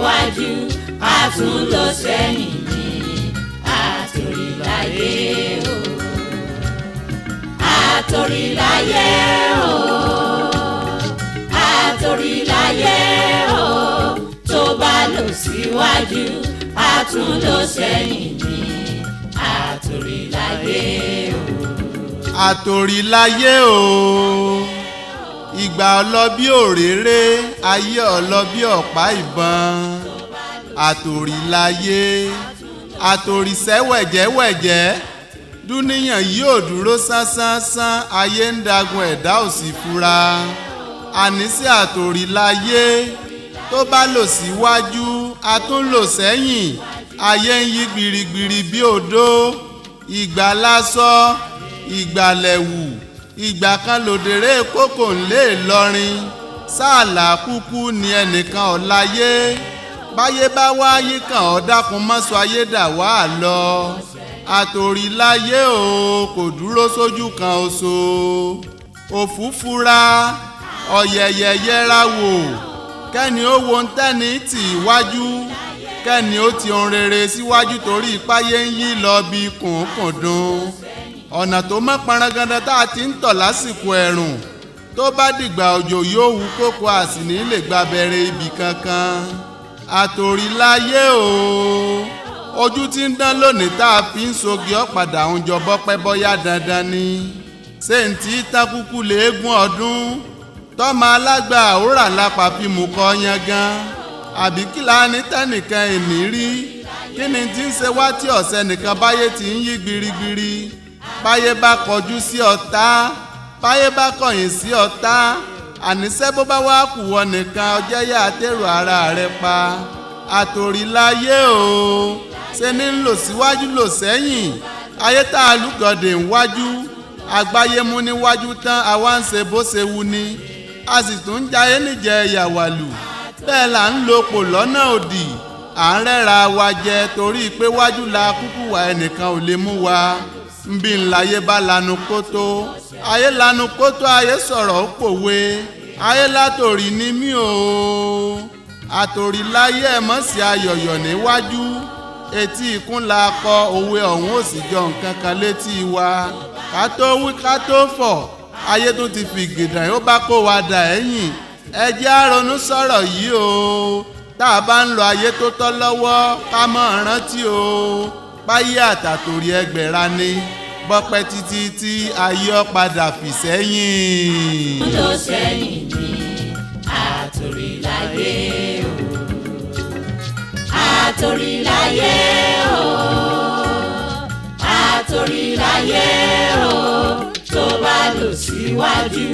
síwájú, a tún lọ sẹ́yìn ní àtòríláyé o. Àtòríláyé o, àtòríláyé o, tó bá lọ síwájú, a tún lọ sẹ́yìn ní àtòríláyé o. Àtòríláyé o, ìgbà ọlọ́bí òréré, ayé ọlọ́bí ọ̀pá ìbọn. Àtòríláyé, àtòrísẹ́ wẹ̀jẹ́wẹ̀jẹ́, dúníyàn yóò dúró sánsánsánsán, ayé ń dagun ẹ̀dá ò sì fura. Àníṣe àtòríláyé, tó bá lò síwájú, a tún lò sẹ́yìn, ayé ń yí gbirigbiri bí odó. Ìgbà lásọ, ìgbà lẹ̀wù, ìgbà kan lòdèrè kókò ńlé Ìlọrin. Sáàlà kúkú ni ẹnìkan ọ̀láyé, báyé bá wáyé kàn ọ́ dákun mọ́sọ ayé dà wá lọ. Àtòríláyé o, kò dúró sójú kan oṣó. Òfúfura ọ̀yẹ̀yẹ̀ yẹra wò, kẹ́ni ó wo ń tẹ́ni tì wájú, kẹ́ni ó ti ohun rere síwájú, torí ìpáyé ń yí lọ bí kùnkùndùn. Ọ̀nà tó mọ́ parangandan tá a ti ń tọ̀ lásìkò ẹ̀rùn, tó bá dìgbà òjò yóò hu kókó, a sì ní lè gba abẹ́rẹ́ ibì kankan. Àtòríláyé o, ojú tí ń dán lónìí tá a fi ń sogi ọ̀padà ń jọ bọ́pẹ́ bọ́yá dandan ni. Ṣé n tí tákúkú léegun ọdún tọ́mọ alágbà àwòrán lápá fi mú kọ́ yangan? Àbí kí la ní tẹ́nìkan èní rí? Kí ni tí ń ṣe wá tí ọ̀sẹ̀ nìkan báyé ti ń yí gbirigbiri? Báyé bá kọjú sí ọ̀tá, báyé bá kọ̀yìn sí ọ̀tá, àníṣe bó bá wá kù wọ nìkan, ọjẹ́ yá àtẹ̀rù ara rẹ pa. Àtòríláyé o, ṣe ní ń lò síwájú lò sẹ́yìn, ayé tá a lùgọ̀dẹ̀ ń wájú, àgbáyé mú níwájú tán, àwa ń ṣe bó ṣe wu ni, a sì tún ń jayé níjẹ ìyàwálù. Bẹ́ẹ̀ là ń lo pò lọ́nà òdì, à ń rẹ́ra wa jẹ torí pé wájú la kúkú wà, ẹnìkan ò lè mú wa. Nbí ńláyé bá lanu kótó, ayé lanu kótó, ayé sọ̀rọ̀ ó pòwe, ayé látòrí ni mí o. Àtòríláyé ẹ̀ mọ̀ sí ayọ̀yọ̀ níwájú, etí ikún la kọ òwe ọ̀hún ò sì jọ nǹkan kan létí wa. Ká tó wí ká tó fọ̀, ayé tó ti fi gìdàn ó bá kó wa dà ẹ̀yìn. Ẹ jẹ́ á ronú sọ̀rọ̀ yìí o, tá a bá ń lo ayé tó tọ́ lọ́wọ́, ká mọ̀ rántí o, báyé àtàtòrí ẹgbẹ̀ra ni, bọ́pẹ́ títí tí ayé ọ padà fì sẹ́yìn. Lọ sẹ́yìn ní àtòríláyé o, àtòríláyé o, àtòríláyé o, tó bá lọ síwájú,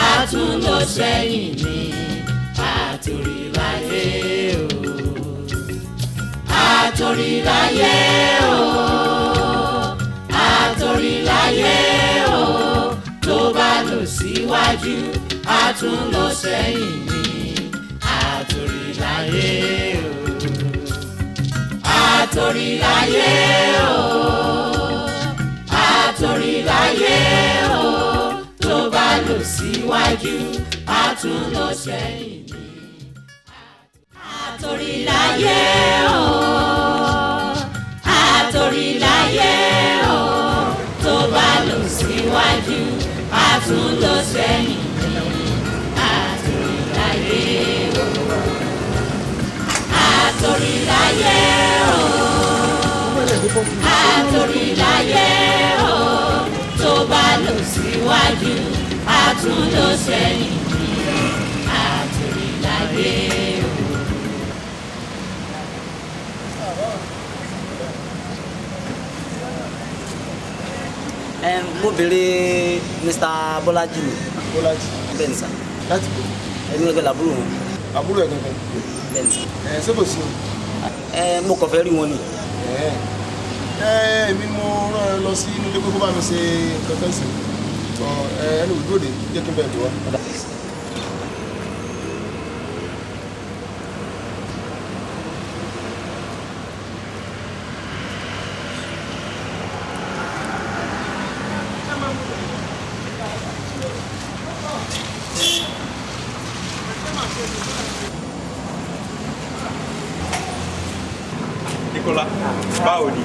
a tún lọ sẹ́yìn ní àtòríláyé o, àtòríláyé o, àtòríláyé o, tó bá lọ síwájú, a tún lọ sẹ́yìn ní àtòríláyé o, àtòríláyé o, àtòríláyé o, tó bá lọ síwájú, a tún lọ sẹ́yìn ní àtòríláyé o, àtòríláyé o, tó bá lọ síwájú, a tún lọ sẹ́yìn ní àtòríláyé o, àtòríláyé o, àtòríláyé o, tó bá lọ síwájú, a tún lọ sẹ́yìn ní àtòríláyé o. Mo béèrè Mr. Bọ́lájí ni. Bọ́lájí. Bẹ́ẹ̀ ni sà. Láti bò. Ẹni gẹ́gẹ́ làbúrò wọn. Àbúrò ẹ̀ gangan. Bẹ́ẹ̀ ni sà. Ẹ ṣé kò sí o? Mo kàn fẹ́ rí wọn ni. Èmi ni mo rán ẹ lọ sí inú ilé pé kó bá mi ṣe nǹkan kan sí. Ẹ ẹnu ìdúró de jẹ́ kí n bẹ̀rẹ̀ tó wá. Adékọ́lá, báwo ni?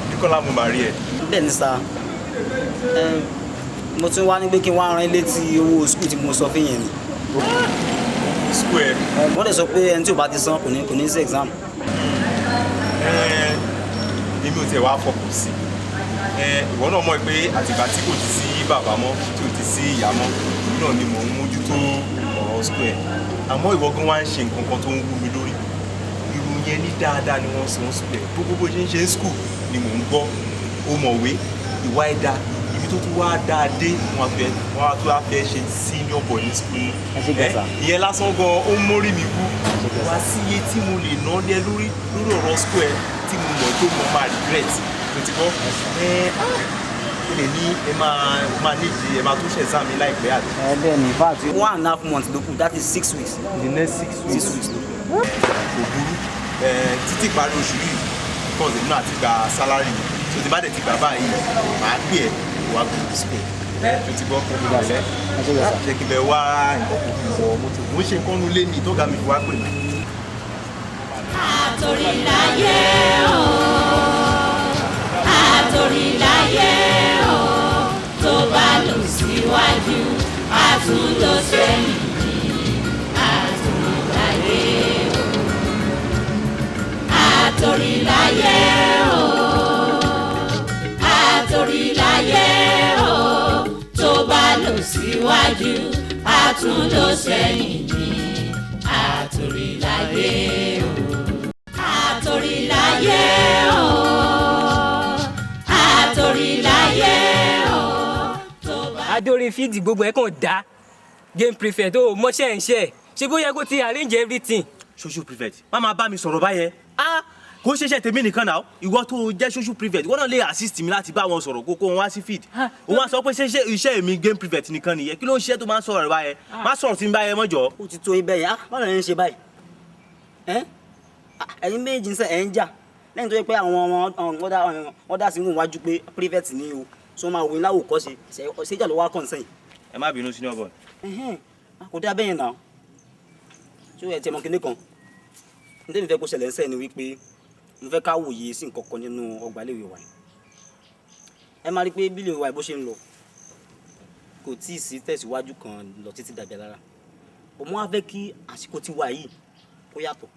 Adékọ́lá, mo máa rí ẹ. Bẹ́ẹ̀ ni sir. Mo tún wá ní pé kí n wá rán létí owó school tí mo sọ fún yẹn ni. School ẹ? Wọ́n lè sọ pé ẹni tí ò bá ti san kò ní sí exam. Èmi ò tiẹ̀ wá fọkàn sí. Ìwọ náà mọ̀ pé àtìgbà tí kò ti sí bàbá mọ́, tí ò ti sí ìyá mọ́, èmi náà ni mò ń mójútó ọ̀rọ̀ school ẹ̀. Àmọ́ ìwọ gan wá ń ṣe nǹkan kan tó ń wú mi lórí. Ìròyìn ẹni dáadáa ni wọ́n sọ ń school ẹ̀. Gbogbo bó ṣe ń ṣe ń school ni mò ń gbọ́. O mọ̀wé, ìwà ẹ̀dá, ibi tó tún wá dáa dé, wọ́n á tún wá fẹ́ ṣe senior boy ní school. Ìyẹn lásán gan ó ń mórí mi wú. Wá sí iye tí mo lè ná lé lórí lórí ọ̀rọ̀ school ẹ̀ tí mo mọ̀ tó mo máa regret tó ti gbọ́. Ẹ ó lè ní ẹ máa nídìí ẹ máa tún ṣe exam mi láìpẹ́ àbí? Ẹ bẹ́ẹ̀ ni, in fact 1.5 months ló kù, that is 6 weeks. The next 6 weeks. 6 weeks ló kù. Kò burú, títí ìparí oṣù yìí, because èmi náà ti gba salary mi, so tí bá dẹ̀ ti gbà báyìí, màá pè ẹ́ kó wá gbé school tó ti gbọ́. Pẹ̀lẹ́, ṣé kí n bẹ wá nǹkan kò fi wọ mọ́tò? Mo ń ṣe nǹkan nulẹ̀ ní tó ga mi fi wá pè mí. Àtòríláyé o, àtòríláyé o, tó bá lọ síwájú, a tún lọ sẹ́yìn ní. Àtòríláyé o, àtòríláyé o, àtòríláyé o, tó bá lọ síwájú, a tún lọ sẹ́yìn ní. Àtòríláyé o, àtòríláyé o, àtòríláyé o, tó bá. Adórí field, gbogbo ẹ̀ kàn dá. Game prefect ó mọṣẹ́ ń ṣe ṣe bóyá kó ti arrange everything. Social prefect, má máa bá mi sọ̀rọ̀ báyẹn. Ah, kò ṣeéṣe tèmi nìkan náà. Ìwọ tó jẹ́ social prefect, ìwọ náà lè assist mi láti bá wọn sọ̀rọ̀ kó kó wọn wá sí field. Òun wá sọ pé ṣe iṣẹ́ mi game prefect nìkan nìyẹn. Kí ló ń ṣe tó máa ń sọ̀rọ̀ báyẹn? Má sọ̀rọ̀ sí mi báyẹn mọ́jọ́. Ó ti tó ibẹ̀ yẹn. Ah, báwo ni ẹ ń ṣe báyìí? Ẹ́ ẹ̀yin méjì ń sẹ́ ẹ̀ ń jà lẹ́yìn tó yẹ pé àwọn ọmọ ọ̀dà sí ń wájú pé prefect ni o, so máa wò ní láwòkọ́ṣe ṣéjà ló wá kàn sẹ́yìn. Ẹ má bínú, senior boy. Ẹhẹ́n, kò dá bẹ́yẹn náà. Ṣé ẹ ti mọ kinní kan ní tẹ́mi fẹ́ kó ṣẹlẹ̀ ń sẹ́yìn ni wípé mo fẹ́ ká wòye sí nǹkan kan nínú ọgbà iléèwé wa yìí. Ẹ máa rí pé bí iléèwé wa yìí bó ṣe ń lọ, kò tíì sí tẹ̀síwájú kan lọ títí dàbí alára. Mo wá fẹ́ kí àsìkò tí wà yìí kó yàtọ̀.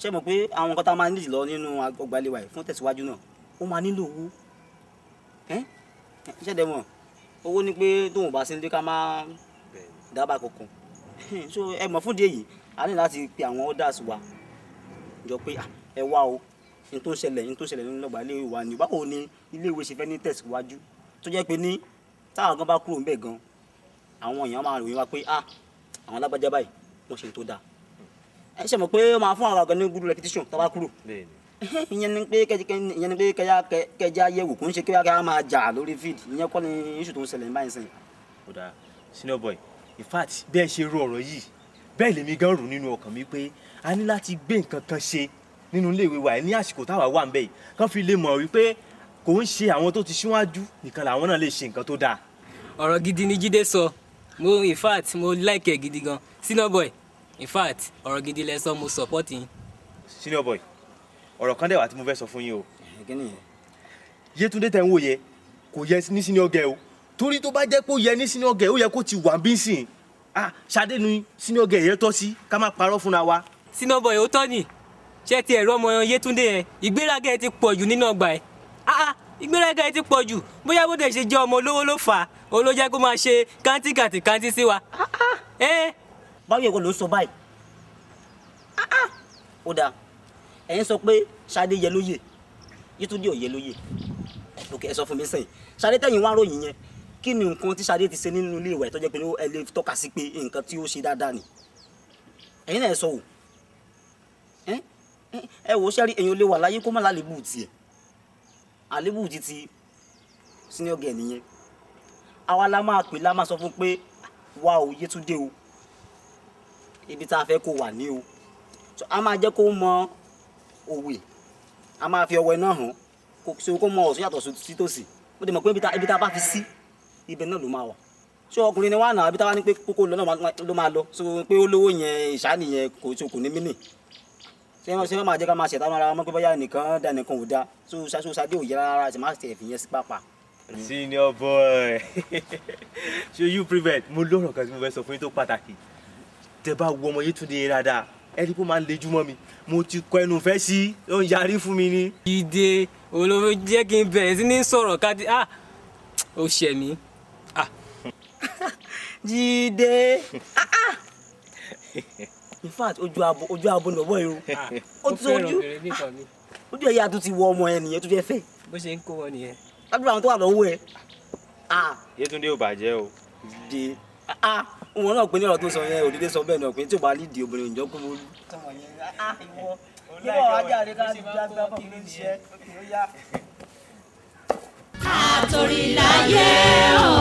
Ṣé mọ̀ pé àwọn nǹkan tá a máa nílò lọ nínú ọgbà iléèwé wa yìí fún tẹ̀síwájú náà, ó máa nílò owó. Ẹ́ ṣé dẹ̀ mọ̀ owó ni pé tóun bá sí nílé ká má dábàá kankan. So ẹ mọ̀, fún díẹ̀ yìí, a ní láti pe àwọn elders wa jọ pé, "Ah, ẹ wá o, ní tó ń ṣẹlẹ̀, ní tó ń ṣẹlẹ̀ nínú ọgbà iléèwé wa ni. Báwo ni iléèwé ṣe fẹ́ ní tẹ̀síwájú tó jẹ́ pé ní táwọn gan bá kúrò ńbẹ̀ gan, àwọn èèyàn máa ròyìn wa pé, ah, àwọn alágbájá báyìí wọ́n ṣe tó dáa?" Ẹ ṣe mọ̀ pé ó máa fún àwọn àgbẹ̀ ní good reputation tá a bá kúrò. Ìyẹn ni pé kẹjá kẹjá yẹ̀wò. Kò ń ṣe kí wọ́n máa jà lórí field. Ìyẹn kọ́ ni issue tó ń ṣẹlẹ̀ ní báyìí sẹ́yìn. Ó dáa, senior boy. In fact, bẹ́ẹ̀ ṣe rò ọ̀rọ̀ yìí, bẹ́ẹ̀ lèmi gan rò nínú ọkàn mi pé a ní láti gbé nǹkan kan ṣe nínú iléèwé wa yìí ní àsìkò táwa wà ń bẹ̀ yìí, kán fi lè mọ̀ wípé kò ń ṣe àwọn tó ti síwájú nìkan làwọn náà lè ṣe nǹkan tó dáa. Ọ̀rọ̀ gidi ni Jídé sọ. Mo, in fact, mo like ẹ̀ gidi gan. Senior boy, in fact, ọ̀rọ̀ gidi lẹ sọ, mo support yín. Senior boy, ọ̀rọ̀ kan dẹ̀ wà tí mo fẹ́ sọ fún yín o. Kí nìyẹn? Yétúndé tẹ̀ ń wò yẹ kò yẹ ní senior girl o, torí tó bá jẹ́ pé ó yẹ ní senior girl, ó yẹ kó ti wà bí sìn. Ah, Ṣadé ni senior girl yẹn tọ́ sí, ká má parọ́ fúnra wa. Senior boy, ó tọ́ ni. Ṣé ti ẹ̀rọ ọmọ Yétúndé yẹn, ìgbéraga ẹ̀ ti pọ̀ jù nínú ọgbà ẹ̀. Ah ah, ìgbéraga ẹ̀ ti pọ̀ jù. Bóyá bó dẹ̀ ṣe jẹ́ ọmọ olówó ló fà á, òun ló jẹ́ kó máa ṣe kántíkàtì kántí sí wa. Ẹ́. Báwo yẹ kó ló ń sọ báyìí? Ó dáa, ẹ̀yin sọ pé Ṣadé yẹ lóye, Yétúndé ò yẹ lóye. Ok, ẹ sọ fún mi sẹ́yìn, Ṣadé tẹ̀yìn wá ròyìn yẹn, kí ni nǹkan tí Ṣadé ti ṣe nínú ilé ìwẹ̀ tó jẹ́ pé ẹ lè tọ́ka sí pé nǹkan tí ó ṣe dáadáa ni? Ẹ̀yin náà ẹ sọ wò. Ẹ wò ó, ṣẹ́rí èèyàn lè wà láyé kó má lálébù tiẹ̀. Àlébù ti ti senior girl nìyẹn. Àwa la máa pè, la máa sọ fún pé, wá o Yétúndé o, ibi tá a fẹ́ kó wà ní o. So a máa jẹ́ kó mọ òwe, a máa fi ọwọ́ iná hàn kó so kó mọ ọ̀tún yàtọ̀ sí tòsì. Ó dẹ̀ mọ̀ pé ibi tá a bá fi sí, ibẹ̀ náà ló máa wà. Ṣé ọkùnrin ni wà náà àbí táwa ní pé kókó lọ náà ló máa lọ, so pé ó lówó yẹn ìṣáni yẹn kò so kò ní mí nì. Ṣé wọ́n máa jẹ́ ká máa ṣẹ̀dá ara wọn pé bóyá nìkan dá nìkan ò dá, so so Ṣadé ò yẹ rárá àti má ṣe fi yẹn sí pápá. Senior boy, ṣe you prevent. Mo lọ́rọ̀ kan tí mo fẹ́ sọ fún yín tó pàtàkì. Tẹ bá wo ọmọ Yétúndé yẹn dáadáa, ẹ rí i pé ó máa ń lejú mọ́ mi. Mo ti kọ ẹnu fẹ́ sí, ó ń yarí fún mi ni. Jídé olówó jẹ́ kí n bẹ̀rẹ̀ sí ní sọ̀rọ̀ ká ti ah ó ṣẹ̀ mí. Ah. Jídé, in fact ojú abo ni bọ̀bọ̀ yìí o. Ó ti fẹ́ràn ojú obìnrin bí nǹkan mi. Ojú ẹ̀yà tó ti wọ ọmọ ẹ nìyẹn tó fẹ́ fẹ́. Bó ṣe ń kó wọn nìyẹn. Ládùúgbò àwọn tó wà lọ́wọ́ ẹ. Ah. Yétúndé ò bàjẹ́ o. Jídé, ah, wọn náà pé ní ọ̀rọ̀ tó sọ yẹn òdìdé sọ bẹ́ẹ̀ náà pé tí ò bá lídìí obìnrin ìjọ kú mo. Ìwọ ajáde ká jágbá fún mi ṣe ó yá. Àtòríláyé o,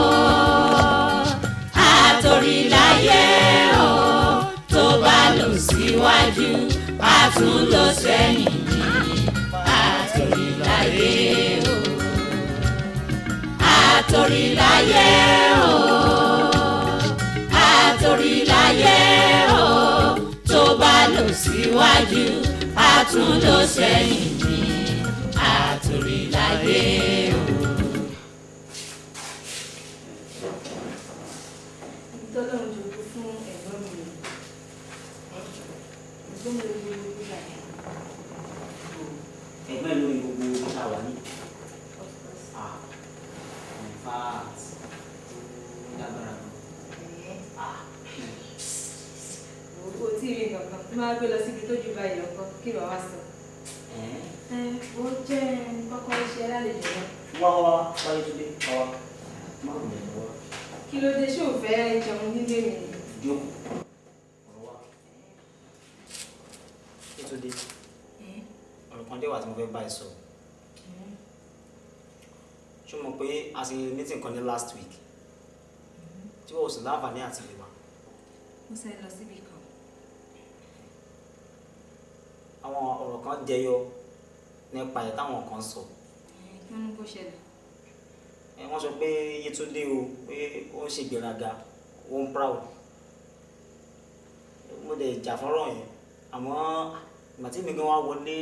àtòríláyé o, tó bá lọ síwájú, a tún lọ sẹ́yìn ní. Àtòríláyé o, àtòríláyé o, àtòríláyé o, tó bá lọ síwájú, a tún lọ sẹ́yìn ní. Àtòríláyé o. Tọ́lọ́run jogún fún ẹ̀gbọ́n mi rẹ̀, ẹ̀gbọ́n mi ló gbogbo gbígbà yẹn. Ẹgbẹ́ lórí gbogbo tá a wà ní. Of course. Ah, in fact, ó lágbára gan. Ah. Owó tí ì rí nǹkan tí máa gbé lọ síbi tó ju báyìí lọ́kọ́ kí lọ́ọ́ wá sọ. Ẹ̀. Ẹ ó jẹ́ kọ́kọ́ iṣẹ́ lálejò náà. Wá wá wá, wáyé tó dé wá wá, má kò lè wá. Kí ló dé? Ṣé ò fẹ́ jẹun nílé mi ni? Jókòó, ọ̀rọ̀ wá. Yétúndé, ọ̀rọ̀ kan dé wà tí mo fẹ́ bá ẹ sọ. Ṣé o mọ̀ pé a ṣe meeting kan ní last week tí wọ́n ò sì láǹfààní àti lè wá? Mo sáré lọ síbi kan. Àwọn ọ̀rọ̀ kan jẹyọ nípa ẹ̀ táwọn kan sọ. Kí wọ́n ní kó ṣẹlẹ̀? Ẹ, wọ́n sọ pé Yétúndé o, pé ó ń ṣe ìgbéraga, ó ń proud. Mo dẹ̀ jà fọ́nrán yẹn, àmọ́ ìgbà tí mi gan wá wọlé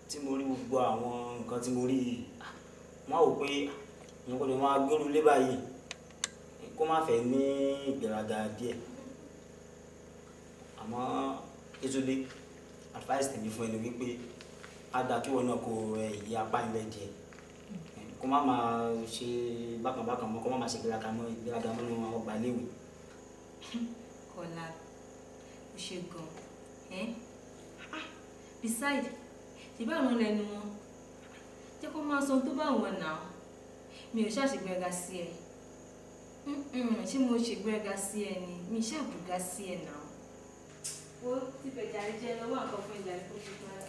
tí mo rí gbogbo àwọn nǹkan tí mo rí yìí, ah, wọ́n á wò pé ìyẹn gbọ́dọ̀ máa gbérú lé báyìí kó má fẹ́ ní ìgbéraga díẹ̀. Àmọ́ Yétúndé, advice tèmi fún ẹni wípé á dáa kí wọn náà kó rẹ ìyí apá ilẹ̀ díẹ̀, kó má máa ṣe bákan bákan mọ́, kó má máa ṣe ìgbéraga mọ́, ìgbéraga mọ́ nínú ọgbà iléèwé. Kọ́lá, ó ṣe gan ẹ́. Ah, beside, ṣe bá àwọn lẹ́nu wọn jẹ́ kó máa sọ ohun tó bá wọn nà. Mi ò ṣàṣègbéraga sí ẹ. Ṣé mo ṣègbéraga sí ẹ ni? Mi ṣàbùgá sí ẹ nà. Wo ti bẹ̀jà jẹ́ lọ́wọ́ àkọ́ fún ìjà ìkó fi para.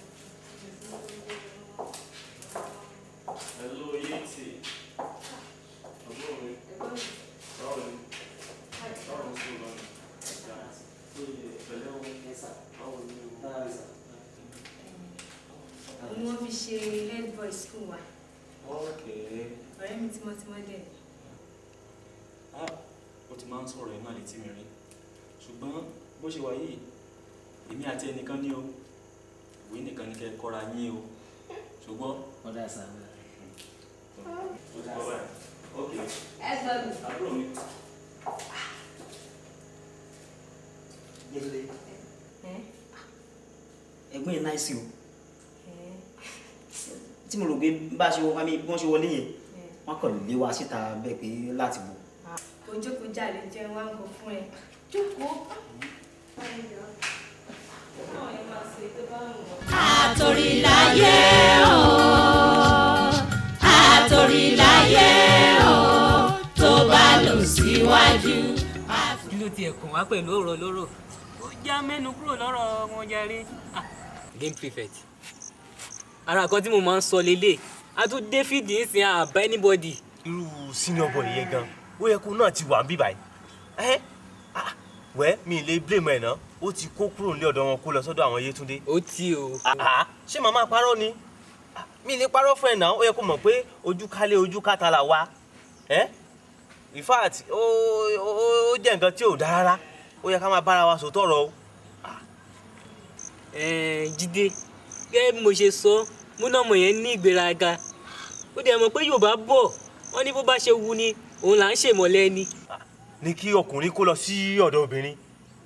Hello, Yétì. Àbúrò mi. Báwo ni? Báwo ni school lọ́nà? Pẹ̀lẹ́ o. Báwo ni o? Òun ni wọ́n fi ṣe head boy school wa. Okay. Ọ̀rẹ́ mi tímọ́tímọ́ dẹ̀ ni. Ah, ó ti máa ń sọ̀rọ̀ ẹ̀ náà létí mi rí. Ṣùgbọ́n bó ṣe wà yìí, èmi àti ẹnìkan ní o. Ìwé nìkan ní kẹ́ ẹ kọ́ra yín o. Ṣùgbọ́n. Ọ̀dà sà. Ó ti bọ́ báyìí. Okay. Ẹ sọ mi. Àbúrò mi. Yétúndé, Ẹ ẹ̀gbọ́n yẹn nice o. ẹ. Tí mo rò pé bá a ṣe wọ bí wọ́n ṣe wọlé yẹn, wọ́n kàn lé wa síta bẹ́ẹ̀ pé láti bò. Kò jókòó jàre, jẹun wá ń kọ fún ẹ. Jókòó. Àwọn ẹ̀ máa ṣe tó bá wù wọ́n. Àtòríláyé o, àtòríláyé o, tó bá lọ síwájú. Kí ló tiẹ̀ kàn wá pẹ̀lú ọ̀rọ̀ lọ́rọ̀? Ó já mẹ́nu kúrò lọ́rọ̀ wọn jàre. Ah, game prefect, ara kan tí mo máa ń sọ lélẹ̀, a tún dé fìdí ń sin àbá anybody. Irú senior boy yẹn gan, ó yẹ kó náà ti wà ń bí báyìí. Ẹ ah, wẹ́ mi lè blame ẹ̀ náà, ó ti kó kúrò ní ọ̀dọ̀ wọn kó lọ sọ́dọ̀ àwọn Yétúndé. Ó tí o. Ah, ṣé màmá parọ́ ni? Ah, mi lè parọ́ fún ẹ̀ náà, ó yẹ kó mọ̀ pé ojú kálé ojú káta là wa. Ẹ́. In fact, ó jẹ́ nǹkan tí ò dáa rárá. Ó yẹ ká máa bára wa sòótọ́ ọ̀rọ̀ o. Ẹ̀ẹ́n, Jídé, gẹ́gẹ́ bí mo ṣe sọ, múnàmọ̀ yẹn ní ìgbéraga. Ó dẹ̀ mọ̀ pé Yorùbá bọ̀, wọ́n ní bó bá ṣe wu ni òun là ń ṣèmọ̀lẹ́ ni. Ní kí ọkùnrin kó lọ sí ọ̀dọ̀ obìnrin?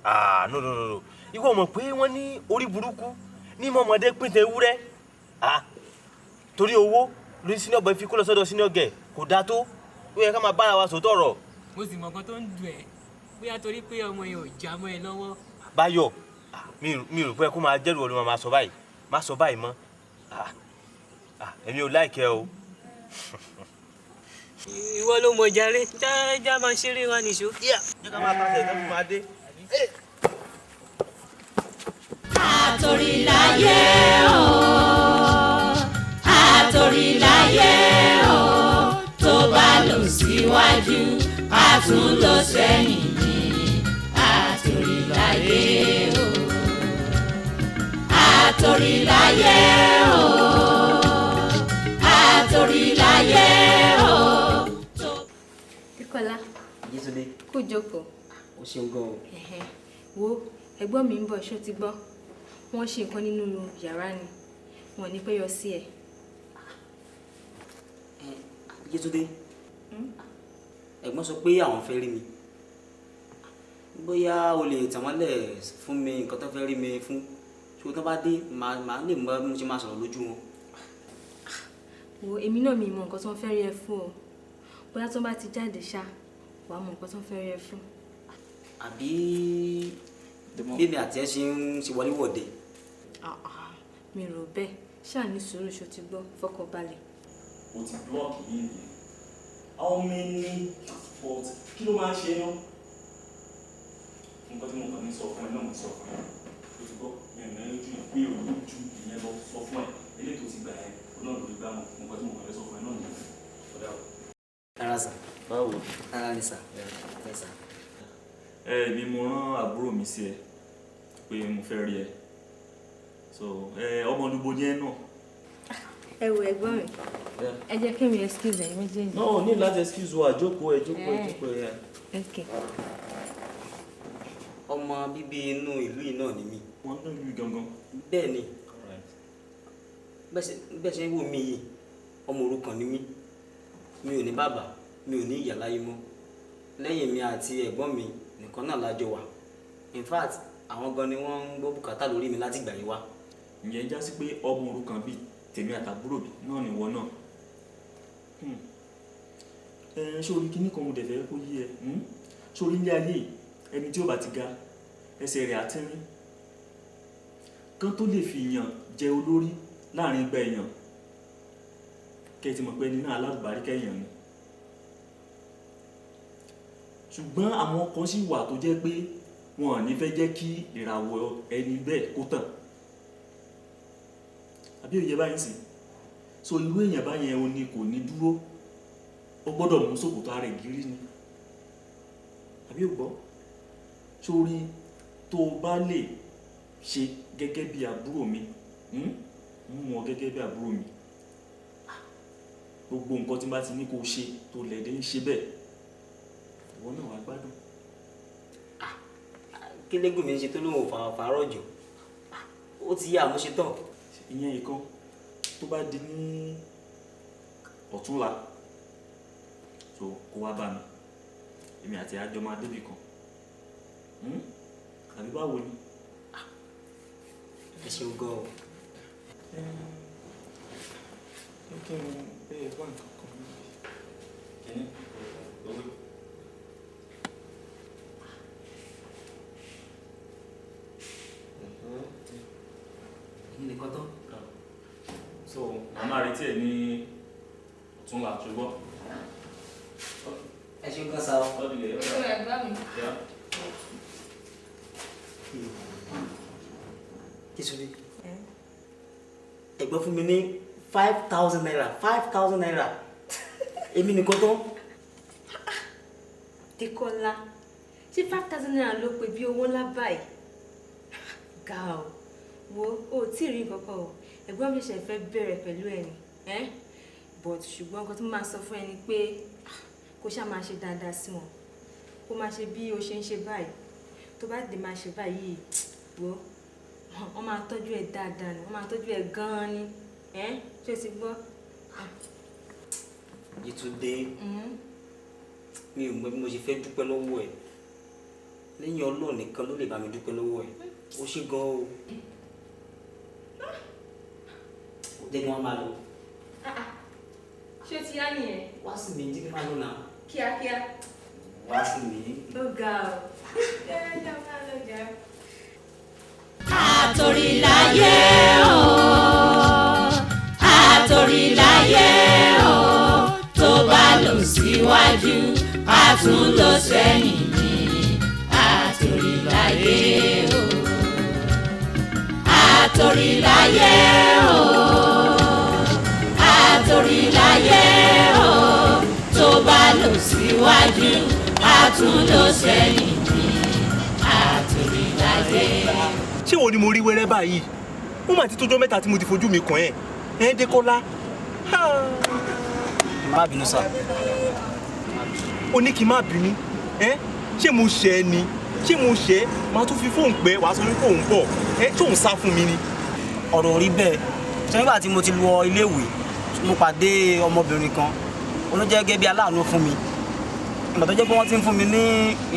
Ah, no, no, no, no. Ìwọ mọ̀ pé wọ́n ní orí burúkú ní mọ̀mọ́dé pín ewúrẹ́. Ah, torí owó lórí senior boy fi kó lọ sọ́dọ̀ senior girl, kò dáa tó. Ó yẹ ká máa bára wa sòótọ́ ọ̀rọ̀. Mo sì mọ̀ nǹkan tó ń dùn ẹ́, bóyá torí pé ọmọ yẹn ò já mọ́ ẹ lọ́wọ́. Báyọ̀, mi rò pé kó máa jẹ́rù ọdún máa sọ báyìí, má sọ báyìí mọ́. Ah, ah, èmi ò like ẹ o. Ìwọ ló mọ̀ jàre, já máa ṣeré wa nìṣó. Jẹ́ ká máa pàṣẹ ká máa dé. Àtòríláyé o, àtòríláyé o, tó bá lọ síwájú, a tún lọ sẹ́yìn ní. Àtòríláyé o, àtòríláyé o, àtòríláyé o. Bíkọ́lá. Yétúndé. Kú jókòó. O ṣeun gan o. Ẹ̀hẹ̀. Wo, ẹ̀gbọ́n mi ń bọ̀, ṣó ti gbọ́? Wọ́n ṣe nǹkan nínú yàrá ni, wọn ò ní pẹ́ yọ sí ẹ. Yétúndé, ẹ̀gbọ́n sọ pé àwọn fẹ́ rí mi. Bóyá o lè tàn wọ́n lẹ̀ fún mi nǹkan tó fẹ́ rí mi fún. Ṣé o tó bá dé, màá lè mọ bí mo ṣe máa sọ̀rọ̀ lójú wọn. Wo, èmi náà mi mọ nǹkan tó ń fẹ́ rí ẹ fún o. Bóyá tó bá ti jáde ṣá, wàá mọ nǹkan tó ń fẹ́ rí ẹ fún. Àbí bí mi àti ẹ ṣe ń ṣe wọléwọ̀de? Mi rò bẹ́ẹ̀, ṣáà ní sùúrù, ṣó ti gbọ́, fọkànbalẹ̀. O ti block yìí nìyẹn. How many fault kí ló máa ń ṣe ná? Nǹkan tí mo kàn ní sọ fún ẹ náà mo sọ fún ẹ. O ti gbọ́, mi ò ní lójú mi ò lójú ìyẹn lọ sọ fún ẹ. Eléyìí tó ti gbà ẹ, òun náà ló gbà mọ̀. Nǹkan tí mo kàn fẹ́ sọ fún ẹ náà nìyẹn. Ọ̀dà o. Rárá sà. Báwo? Rárá ni sà. Ẹ sà. Ẹ èmi mo rán àbúrò mi sí ẹ pé mo fẹ́ rí ẹ. So ẹ ọmọ olúbo ni ẹ náà. Ẹ wo ẹ̀gbọ́n mi, ẹ jẹ́ kí mi excuse ẹ̀yin méjèèjì. No, ní láti excuse wa, jókòó ẹ, jókòó ẹ, jókòó ẹ. Okay. Ọmọ bíbí inú ìlú yìí náà ni mí. Wọ́n ń lù gangan. Bẹ́ẹ̀ ni. Bẹ́ẹ̀ ṣe ń wò mí yìí, ọmọ òrukàn ni mí. Mi ò ní bàbá, mi ò ní ìyá láyé mọ́. Lẹ́yìn mi àti ẹ̀gbọ́n mi nìkan náà la jọ wà. In fact, àwọn gan ni wọ́n ń gbọ́ bùkátà lórí mi láti ìgbà yìí wá. Ǹjẹ́ já sí pé ọmọ òrukàn bíi tèmi àtàbúrò mi náà ni ìwọ náà? Ẹ ṣé orí kíní kan mo dẹ̀ fẹ́ kó yé ẹ? Ṣé orí ilé ayé ẹni tí ó bá ti ga ẹsẹ̀ rẹ̀ á tínrín? Kán tó lè fi èèyàn jẹ olórí láàrin igba èèyàn, kẹ́ ẹ ti mọ̀ pé ẹni náà alálùbáríkà èèyàn ni. Ṣùgbọ́n àwọn kan sì wà tó jẹ́ pé wọn ò ní fẹ́ jẹ́ kí ìràwọ̀ ẹni bẹ́ẹ̀ kó tàn. Àbí òye báyìí sì? So irú èèyàn báyẹn o ní kò ní dúró. Ó gbọ́dọ̀ mú ṣòkòtò ara ẹ̀ gírí ni. Àbí ò gbọ́? Sórí tó o bá lè ṣe gẹ́gẹ́ bí àbúrò mi, mú ọ gẹ́gẹ́ bí àbúrò mi. Gbogbo nǹkan tí n bá ti ní kó o ṣe tó lẹ̀dẹ̀ ń ṣe bẹ́ẹ̀, ìwọ náà wàá gbádùn. Kí lẹ́gùn mi ń ṣe tó lóun ò fàárọ̀ jù? Ó ti yá àmúṣe tán. Ìyẹn ìkan tó bá di ní ọ̀túnla, so kó wá bá mi, èmi àti àjọ máa débì kan. Àbí báwo ni? Ẹ ṣeun gan o. Ẹ kí n bẹ́ẹ̀ wá nǹkan kan níbí. Kíní, owó. Nìkan tán. So màmá retí ẹ ní ọ̀túnla, ṣùgbọ́n. Ẹ ṣeun gan sa o. Ṣé ẹ̀gbọ́n mi? Yétúndé, ẹ̀gbọ́n fún mi ní 5,000 naira, 5,000 naira. Èmi nìkan tán. Dékọ́lá, ṣé 5,000 naira ló pè bí owó ńlá báyìí? Ga o, wo, o ò tí ì rí nǹkan kan o. Ẹ̀gbọ́n mi ṣẹ̀ṣẹ̀ fẹ́ bẹ̀rẹ̀ pẹ̀lú ẹ ni. But ṣùgbọ́n nǹkan tí mo máa sọ fún ẹ ni pé Kó ṣáà máa ṣe dáadáa sí wọn, kó máa ṣe bí o ṣe ń ṣe báyìí. Tó bá dé máa ṣe báyìí, wo, wọ́n máa tọ́jú ẹ dáadáa ni, wọ́n máa tọ́jú ẹ gan-an ni. Ẹ́ ṣé o ti gbọ́? Yétúndé, mi ò mọ bí mo ṣe fẹ́ dúpẹ́ lọ́wọ́ ẹ̀. Lẹ́yìn Ọlọ́run nìkan ló lè bá mi dúpẹ́ lọ́wọ́ ẹ̀. Ó ṣe gan o. Jẹ́ kí wọ́n máa lọ. Ṣé o ti yá nìyẹn? Wá sí mi, jí kí n máa lọ náà. Kíákíá. Wá sí mi. Ó ga o. Ẹ jẹ́ máa lọ jà. Àtòríláyé o, àtòríláyé o, tó bá lọ síwájú, a tún lọ sẹ́yìn ní. Àtòríláyé o, àtòríláyé o, àtòríláyé o, tó bá lọ síwájú, a tún lọ sẹ́yìn ní. Àtòríláyé o. Ṣé wo ni mo rí wẹ́rẹ́ báyìí? Ó mà ti tójọ́ mẹ́ta tí mo ti fojú mi kàn ẹ́. Ẹ́ Dékọ́lá. Má bínú sá. O ní kí n má bínú. Ẹ́ ṣé mo ṣẹ̀ ẹ́ ni? Ṣé mo ṣẹ̀ ẹ́? Màá tún fi fóònù pẹ́, wàá sọ wípé òun bọ̀. Ẹ́ ṣé òun sá fún mi ni? Ọ̀rọ̀ ò rí bẹ́ẹ̀. Ṣé nígbà tí mo ti lọ iléèwé, mo pàdé ọmọbìnrin kan, ó ló jẹ́ gẹ́gẹ́ bí aláàánú fún mi. Ìgbà tó jẹ́ pé wọ́n ti ń fún mi ní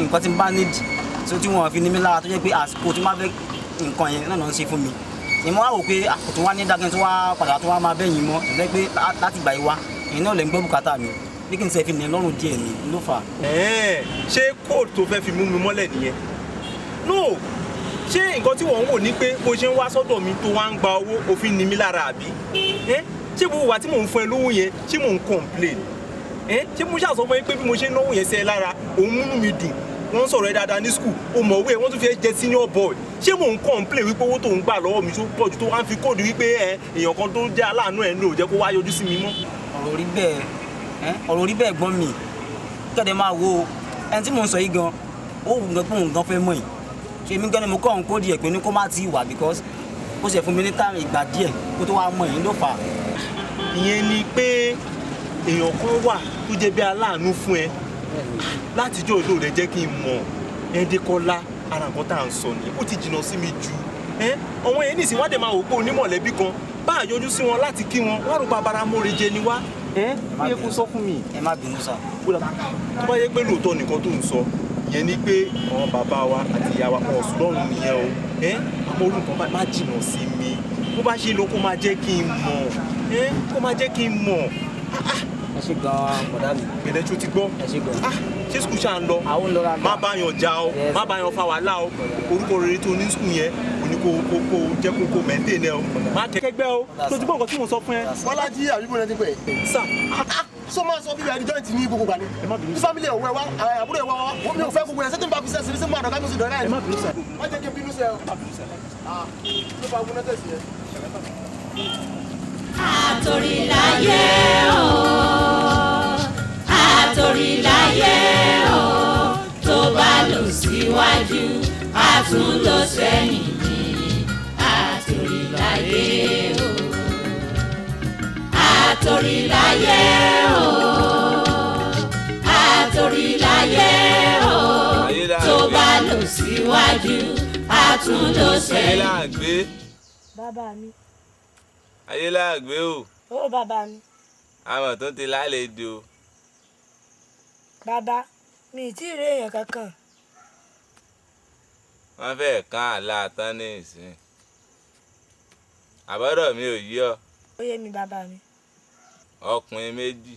nǹkan tí n bá nídìí, tí wọ́n fi ní mi lára, tó jẹ́ pé àsìkò tí n bá fẹ́ nǹkan yẹn náà ló ń ṣe fún mi. Ìmọ̀ wá wò pé àkótó wá ní dákẹ́ tó wá padà tó wá máa bẹ́yìn mọ́, ìjẹ́ pé láti ìgbà yìí wá, èyí náà lè ń gbọ́ bùkátà mi. Bí kì í ṣe fi ní lọ́rùn díẹ̀ ni ló fà á. Ṣé kóòtù tó fẹ́ fi mú mi mọ́lẹ̀ nìyẹn? No, ṣé nǹkan tí wọ́n ń wò ní pé bó ṣe ń wá sọ́dọ̀ mi tó wá ń gba owó òfin ni mí lára àbí? Ṣé gbogbo wa tí mò ń fún ẹ lówó yẹn, ṣé mò ń complain? Ṣé mo ṣàṣọ fún ẹ pé bí mo ṣe ń náwó yẹn sí ẹ lára, òun múnú mi dùn? Wọ́n ń sọ̀rọ̀ ẹ dáadáa ní school, o mọ̀wé ẹ, wọ́n tún fi ẹ jẹ senior boy. Ṣé mò ń complain wípé owó tó ń gbà lọ́wọ́ mi tó pọ̀ jù tó wá ń fi kóòdù wípé ẹ èèyàn kan tó jẹ́ aláàánú ẹ̀ ń lò jẹ́ kó wá yọjú sí mi mọ́? Ọ̀rọ̀ rí bẹ́ẹ̀, ọ̀rọ̀ rí bẹ́ẹ̀ gbọ́n mi. Kẹ́dẹ̀ máa wo ẹni tí mò ń sọ yìí gan, ó wù gan pé òun gan fẹ́ mọ̀ yìí. Ṣé èmi gan ni mo kọ́ òun kóòdù ẹ̀ pé ní kó má ti wà because ó ṣe fún mi ní táàmì ìgbà díẹ̀ kó tó wá mọ̀ yìí ló fà á. Ìyẹn ni pé èèyàn kan wà tó jẹ́ bí aláàánú fún ẹ látijọ́ òdo rẹ̀ jẹ́ kí n mọ̀. Ẹ Dékọ́lá, ara nǹkan tá à ń sọ nìyẹn, ó ti jìnnà sí mi jù. Ọ̀wọ́n yẹn nìsín wá dẹ̀ máa wò pé onímọ̀lẹ́bí kan bá a yọjú sí wọn láti kí wọn, wọ́n rò pa abara mórè jẹ ni wá. Ó yẹ kó sọ fún mi. Ẹ má bínú sá. Tó bá yẹ pé lóòótọ́ nìkan tó ń sọ ìyẹn ni pé àwọn bàbá wa àti ìyá wa kan ọ̀sùn lọ́rùn nìyẹn o. Àmọ́ orú nǹkan má jìnnà sí mi. Bó bá ṣe lọ kó máa jẹ́ kí n mọ̀. Kó máa jẹ́ kí n mọ̀. Ẹ ṣé gan-an bọ̀dá mi. Gbẹ̀dẹ̀ tó ti gbọ́. Ẹ ṣé gan-an. Ṣé skul ṣáà ń lọ? Àwọn ń lọ rárá. Má bá yàn já o, má bá yàn fa wàhálà o. Orúkọ rere tó ní skul yẹn, o ní kó kó kó jẹ́ kó kó maintain ẹ o. Má kẹ́gbẹ́ o, tó ti gbọ́ nǹkan tí mò ń sọ fún ẹ. Bọ́lájí àbí bọ́lá ti pè é. Sà. Sọ máa sọ bíbí àdìjọ́ ìtì ní gbogbo gbà ni. Ní fámílì ọ̀wẹ́ wa, àbúrò ẹ̀ wá wá, mi ò fẹ́ gbogbo ẹ̀ sẹ́tí n bá fi sẹ́ sí mú àdọ̀ká mi sì dọ̀rẹ́ ẹ̀. Má jẹ́ kí n bínú sí ẹ o. Ló fa ogun náà tẹ̀sí ẹ. Àtòríláyé o, àtòríláyé o, tó bá lọ síwájú, a tún lọ sẹ́yìn ní. Àtòríláyé o, àtòríláyé o, àtòríláyé o, tó bá lọ síwájú, a tún lọ sẹ́yìn. Bàbá mi. Ayé láàgbé o. Ó bàbá mi. Àmọ̀ tó ti lálejò. Bàbá, mi ì tí ì rí èèyàn kankan. Wọ́n fẹ́ẹ̀ kán àlá tán ní ìsìn. Àbọ̀dọ̀ mi ò yí ọ. Ó yé mi bàbá mi. Ọkùnrin méjì,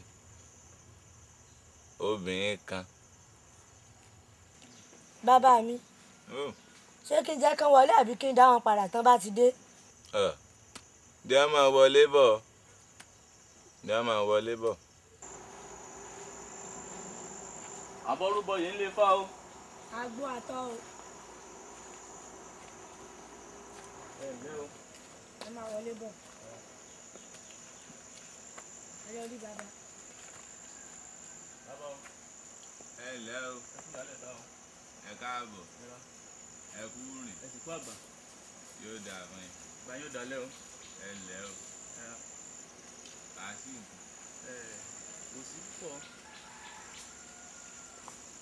obìnrin kan. Bàbá mi. Ṣé kí n jẹ́ kán wọlé àbí kí n dá wọn padà tán bá ti dé? Jẹ́ máa wọlé bọ̀. Jẹ́ máa wọlé bọ̀. Àbọ̀rúbọ yìí ń lè fá o. Àgbo àtọ̀ o. Ẹ ǹlẹ́ o. Ẹ máa wọlé bọ̀. Ẹ yọrí bàbá. Bàbá o. Ẹ ǹlẹ́ o. Ẹ káàbọ̀. Ẹ kú rìn. Ẹ sì kú àgbà. Yóò dáa fún yín. Ìgbà yóò dalẹ̀ o. Ẹ ǹlẹ́ o. Kà á sí nǹkan. Ẹ kò sí púpọ̀.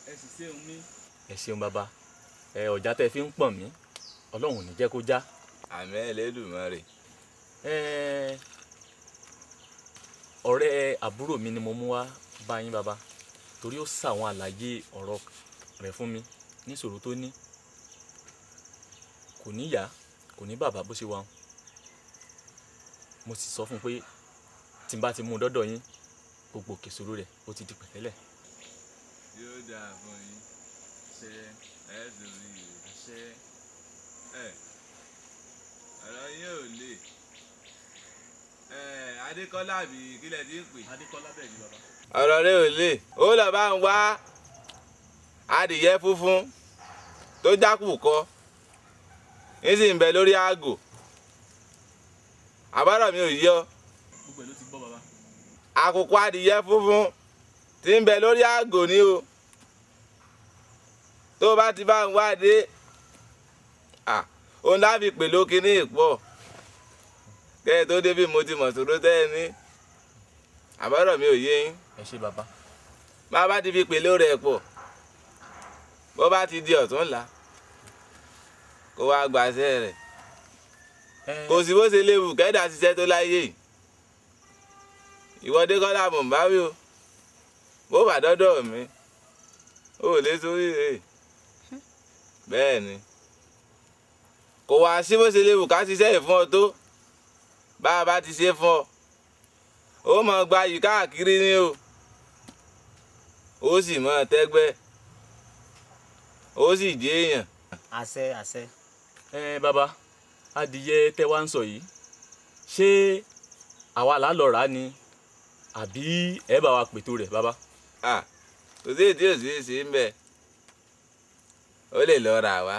Ẹ sì ṣeun mi. Ẹ ṣeun bàbá, ẹ ọ̀já tẹ́ fi ń pọ̀n mí, Ọlọ́run ò ní jẹ́ kó já. Àmín Ẹlẹ́dùmarè. Ẹ ọ̀rẹ́ àbúrò mi ni mo mú wá bá yín bàbá, torí ó ṣàwọn àlàyé ọ̀rọ̀ rẹ̀ fún mi níṣòro tó ní. Kò ní ìyá, kò ní bàbá bó ṣe wà. Mo sì sọ fún un pé tí n bá ti mú un dọ́dọ̀ yín, gbogbo òkè ìṣòro rẹ̀ ó ti di pẹ̀tẹ́lẹ̀. Yóò dáa fún yín. Ṣé ẹ sórí rẹ̀? Ṣé ẹ ọ̀rọ̀ yín ò le. Ẹ Adékọ́lá àbí kílẹ̀ tí ń pè? Adékọ́lá bẹ́ẹ̀ ni bàbá. Ọ̀rọ̀ rẹ ò le. Ó lọ bá ń wá adìyẹ funfun tó jákùkọ, ń sì ń bẹ lórí àgò. Àbárò mi ò yọ. Gbogbo ẹ̀ ló ti gbọ́ bàbá. Àkùkọ adìyẹ funfun tí ń bẹ lórí àgò ni o. Tó bá ti bá ń wá dé, òun láfi pè lókè ní ìpọ̀. Kẹ́ ẹ tó débi mo ti mọ̀ sòrò tẹ́ ẹ ní. Àbárò mi ò yé yín. Ẹ ṣé bàbá. Bá bá ti fi pè lórí ẹ̀ pọ̀, bó bá ti di ọ̀túnla, kó wá gbaṣẹ́ rẹ̀. Kò sí bó ṣe léwu kẹ́dà ṣiṣẹ́ tó láyé yìí. Ìwọ Dékọ́lá mò ń bá wí o. Bó bá dọ́dọ̀ mi, ó lè sórí rẹ̀. Bẹ́ẹ̀ ni. Kò wá sí bó ṣe léwu ká ṣiṣẹ́ yìí fún ọ tó. Bá a bá ti ṣe fún ọ, ó mọ̀ gba yìí káàkiri ni o. Ó sì mọ̀ tẹ́gbẹ́. Ó sì jẹ́ èèyàn. Àṣẹ àṣẹ. Ẹ bàbá, adìyẹ tẹ wá ń sọ yìí, ṣé àwa là lọ rà á ni àbí ẹ bá wa pètò rẹ̀ bàbá? Kò sí èdè òsì ṣe ń bẹ. Ó lè lọ rà wá,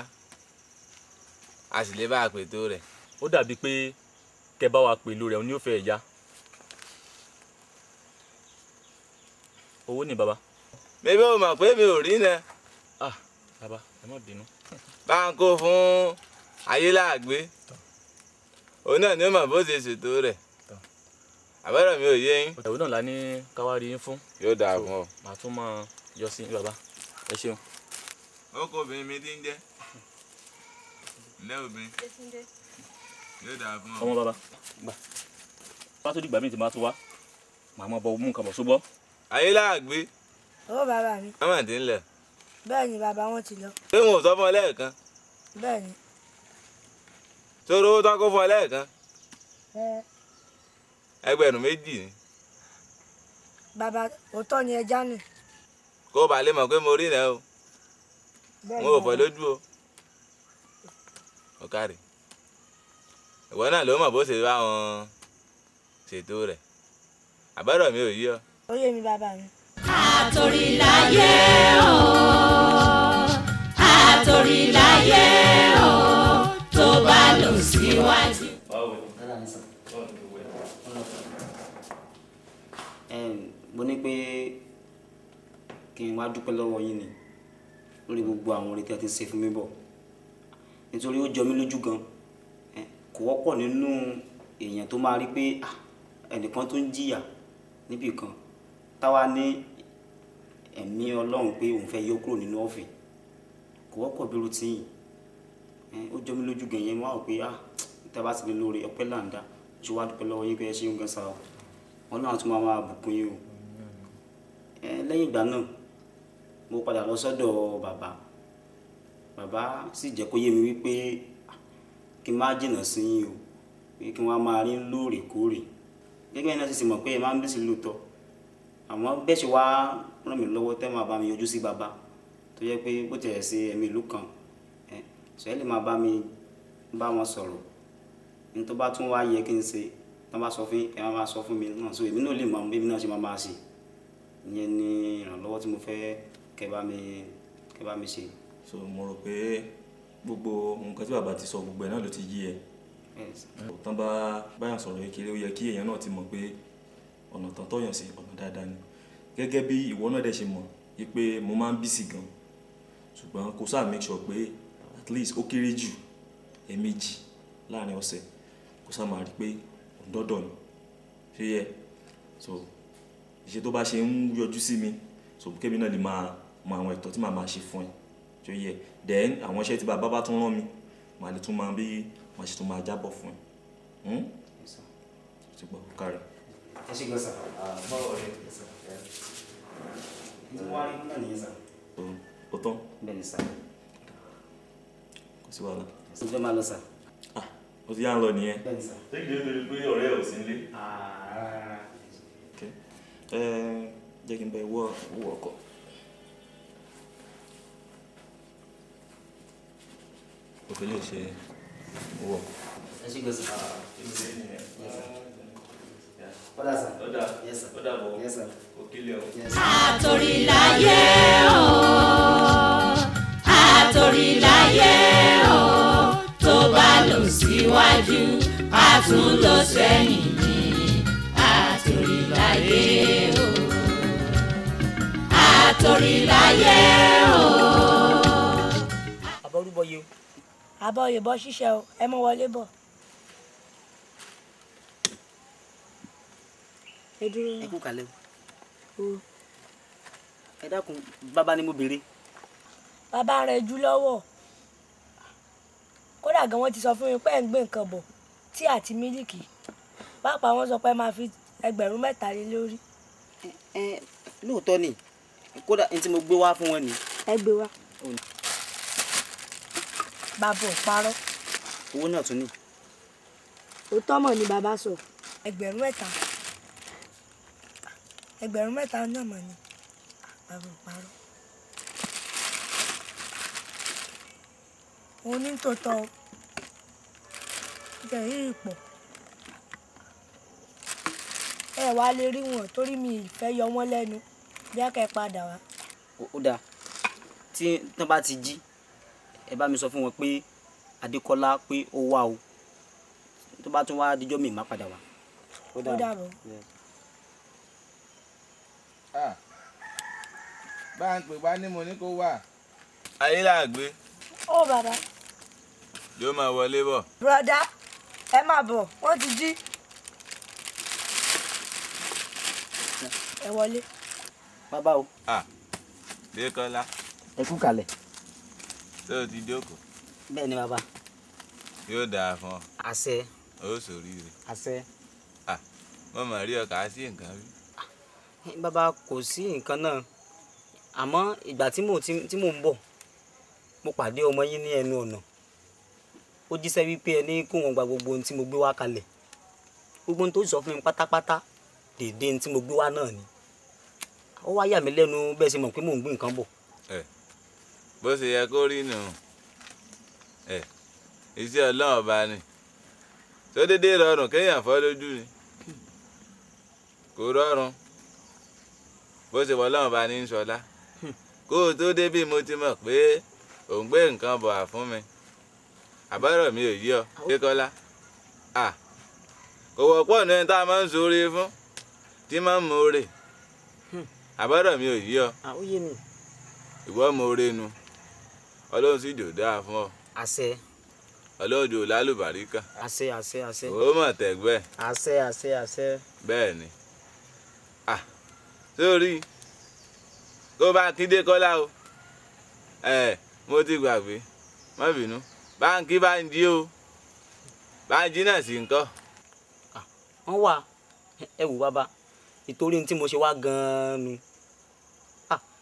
a sì lè bá a pètò rẹ̀. Ó dàbí pé kẹ bá wa pèlò rẹ̀ ní ó fẹ́ ya. Owó ni bàbá. Bébí o mọ̀ pé mi ò rí náà. Bàbá, ẹ má bínú. Bá ń kó fún Ayéláàgbé. Òun náà ni ó mọ̀ bó ṣe ṣètò rẹ̀. Àbẹ̀rẹ̀ mi ò yé yín. Òun náà la ní káwá rí yín fún. Yóò dáa fún ọ. Màá tún máa yọ sí yín bàbá. Ẹ ṣeun. Ó kó obìnrin mi tí ń jẹ́. Ǹlẹ́ obìnrin. Yóò dáa fún ọ. Ọmọ bàbá. Gbà. Bá tó dìgbà míì tí màá tún wá, màá máa bọ mú nǹkan bọ̀ sógbọ́. Ayéláàgbé. Ó bàbá mi. Wọ́n mà ti ń lọ. Bẹ́ẹ̀ ni bàbá wọn ti lọ. Ṣé wọn ò sọ fún ọ lẹ́ẹ̀kan? Bẹ́ẹ̀ ni. Ṣé owó tán kó fún ọ lẹ́ẹ̀kan? Ẹ. 2,000 ni. Bàbá, òótọ́ ni ẹja nì. Kó o bá lè mọ̀ pé mo rí rẹ o. Bẹ́ẹ̀ ni Mo ò fọ́ bàbá. lójú o. Ó káre. Ìwọ náà ló mọ̀ bó ṣe bá wọn ṣètò rẹ̀. Àbọ̀rọ̀ mi ò yí ọ. Ó yé mi bàbá mi. Àtòríláyé o, àtòríláyé o, tó bá lọ síwájú. Báwo ni? Dáadáa ni sàn. Báwo ni gbogbo ẹ? Mo ní pé kí n wá dúpẹ́ lọ́wọ́ yín ni lórí gbogbo àwọn oore tí ẹ ti ṣe fún mi bọ̀, nítorí ó jọ mí lójú gan. Kò wọ́pọ̀ nínú èèyàn tó máa rí pé ẹnìkan tó ń jìyà níbì kan táwa ní ẹ̀mí Ọlọ́run pé òun fẹ́ yọ kúrò nínú ọ̀fìn. Kò wọ́pọ̀ bí irú tiyín. Ó jọ mí lójú gan yẹn, mo wá rò pé tẹ́ bá ti lè lóore ọpẹ́ là ń dá. Mo ṣe wá dúpẹ́ lọ́wọ́ yín pé ẹ ṣeun gan sa o. Ọlọ́run á tún máa máa bùkún yín o. Lẹ́yìn ìgbà náà, mo padà lọ sọ́dọ̀ bàbá. Bàbá sì jẹ́ kó yé mi wípé kí n má jìnnà sí yín o, pé kí wọ́n máa rí lóòrèkóòrè. Gẹ́gẹ́ bí ẹ sì mọ̀ pé ẹ máa ń bísí lóòótọ́. Àmọ́ bẹ́ẹ̀ ṣe wá ràn mí lọ́wọ́ tẹ́ máa bá mi yọjú sí bàbá tó jẹ́ pé bó tiẹ̀ ṣe ẹ̀mí ìlú kan, sọ ẹ lè máa bá mi bá wọn sọ̀rọ̀. Ní tó bá tún wá yẹ kí n ṣe, tí wọ́n bá sọ fún ẹ, máa sọ fún mi náà, so èmi náà lè mọ bí èmi náà ṣe máa máa ṣe. Ìyẹn ni ìrànlọ́wọ́ tí mo fẹ́ kẹ́ bá mi ṣe. So mo rò pé gbogbo nǹkan tí bàbá ti sọ gbogbo ẹ̀ náà ló ti yé ẹ. Tán bá báyàn sọ̀rọ̀ kékeré, ó yẹ kí èèyàn náà ti mọ̀ pé ọ̀nà tán tọ̀yàn sí ọ̀nà dáadáa ni. Gẹ́gẹ́ bí ìwọ náà dẹ̀ ṣe mọ̀ wípé mo máa ń bísí gan, ṣùgbọ́n kò sáà make sure pé at least ó kéré jù ẹ̀ẹ̀mejì láàrin ọ̀sẹ̀ kò sáà máa rí pé òun dọ́dọ̀ mi. Ṣé yẹ? So ìṣe tó bá ṣe ń yọjú sí mi, so kémi náà lè máa mọ àwọn ẹ̀tọ́ tí màá máa ṣe fún ẹ tó yẹ. Then àwọn iṣẹ́ tí bàbá bá tún rán mi, màá lè tún máa bí màá ṣe tún máa jábọ̀ fún ẹ. Ti gbọ́, kárí. Ẹ ṣe gan sà. Báwo ni? Ní tí mo wá rí náà nìyẹn sà. Ó tán. Bẹ́ẹ̀ ni sà. Kò sí wàhálà. Mo fẹ́ máa lọ sà. Ó ti yá ń lọ nìyẹn. Bẹ́ẹ̀ ni sà. Ṣé kìí ṣe torí pé ọ̀rẹ́ ò sí nílé? Rárá. Jẹ́ kí n bẹ wọ́ owó ọkọ̀. Òfin lè ṣe owó ọkọ̀. Ẹ ṣe gan sà. Ó dà sà. Ó dà. Yes sir. Ó dà bọ̀. Yes sir. Ó kílẹ̀ o. Yes sir. Àtòríláyé o, àtòríláyé o, tó bá lọ síwájú, a tún lọ sẹ́yìn ní. Àtòríláyé o, àtòríláyé o. Bàbá Olúbọyé o. Àbọ̀ òye bọ́ ṣíṣe o, ẹ mọ́ wọlé bọ̀. Ẹ dúró. Ẹ kú kalẹ̀ o. O. Ẹ dákun, bàbá ni mo béèrè. Bàbá rẹ̀ jù lọ́wọ́. Kódà gan wọ́n ti sọ fún mi pé ẹ̀ ń gbé nǹkan bọ̀, tíì àti mílìkì. Pàápàá wọ́n sọ pé ẹ máa fi 3000 lé lórí. Ẹ lóòótọ́ ni, kódà ní tí mo gbé wá fún wọn ni. Ẹ gbé wá. Bàbá ò parọ́. Owó náà tún ni. Òótọ́ mọ̀ ni bàbá sọ. 3000. 3000 náà mọ̀ ni. Bàbá ò parọ́. Òun ní tòótọ́ o. Ibẹ̀ yìí pọ̀. Ẹ wá lè rí wọn torí mi ì fẹ́ yọ wọ́n lẹ́nu bí a kẹ́ padà wá. Ó dáa, tí tán bá ti jí, ẹ bá mi sọ fún wọn pé Adékọ́lá pé ó wá o. Tó bá tún wá díjọ́ mi má padà wá. Ó dàbọ̀. Bá ń pè wá ní mo ní kó wà. Ayé là gbé. Ó bàbá. Yóò máa wọlé bọ̀. Bùrọ̀dá, ẹ máa bọ̀, wọ́n ti jí. Ẹ wọlé. Bàbá o. Dékọ́lá. Ẹ kú kalẹ̀. Tó o ti jókòó. Bẹ́ẹ̀ ni bàbá. Yóò dáa fún ọ. Àṣẹ. Ó ṣoríire. Àṣẹ. Mo mọ̀ rí ọkà sí nǹkan rí. Bàbá, kò sí nǹkan náà. Àmọ́ ìgbà tí mò ń bọ̀, mo pàdé ọmọ yín ní ẹnu ọ̀nà. Ó jíṣẹ́ wípé ẹ ní kó wọn gba gbogbo ohun tí mo gbé wá kalẹ̀. Gbogbo ohun tó sọ fún mi pátápátá dèédé ohun tí mo gbé wá náà ni. Ó wá yà mí lẹ́nu bẹ́ẹ̀ ṣe mọ̀ pé mò ń gbé nǹkan bọ̀. Bó ṣe yẹ kó rí nù. Iṣẹ́ Ọlọ́run ọba ni. Tó dédé rọrùn kéèyàn fọ́ lójú ni. Kò rọrùn. Bó ṣe wọ Ọlọ́run ọba ní í ṣọlá. Kó o tó débí mo ti mọ̀ pé ò ń gbé nǹkan bọ̀ wá fún mi. Àbọ̀rọ̀ mi ò yí ọ, Dékọ́lá. Kò wọ́pọ̀ ní ẹni tá a máa ń ṣoore fún, tí máa ń mọ̀ọ́rè. Àbọ̀rọ̀ mi ò yí ọ. Ó yé mi. Ìwọ mọ̀ọ́rè nu. Ọlọ́run sì jò dáa fún ọ. Àṣẹ. Ọlọ́run jò lálùbáríkà. Àṣẹ àṣẹ àṣẹ. Ó mọ̀ tẹ̀gbẹ́. Àṣẹ àṣẹ àṣẹ. Bẹ́ẹ̀ ni. Sórí tó bá kí Dékọ́lá o. Mo ti gbàgbé, má bínú. Báńkì bá ń jí o. Báńjí náà sì ń kọ́. Wọ́n wà, ẹ wò bàbá, ìtorí tí mo ṣe wá gan-an nu.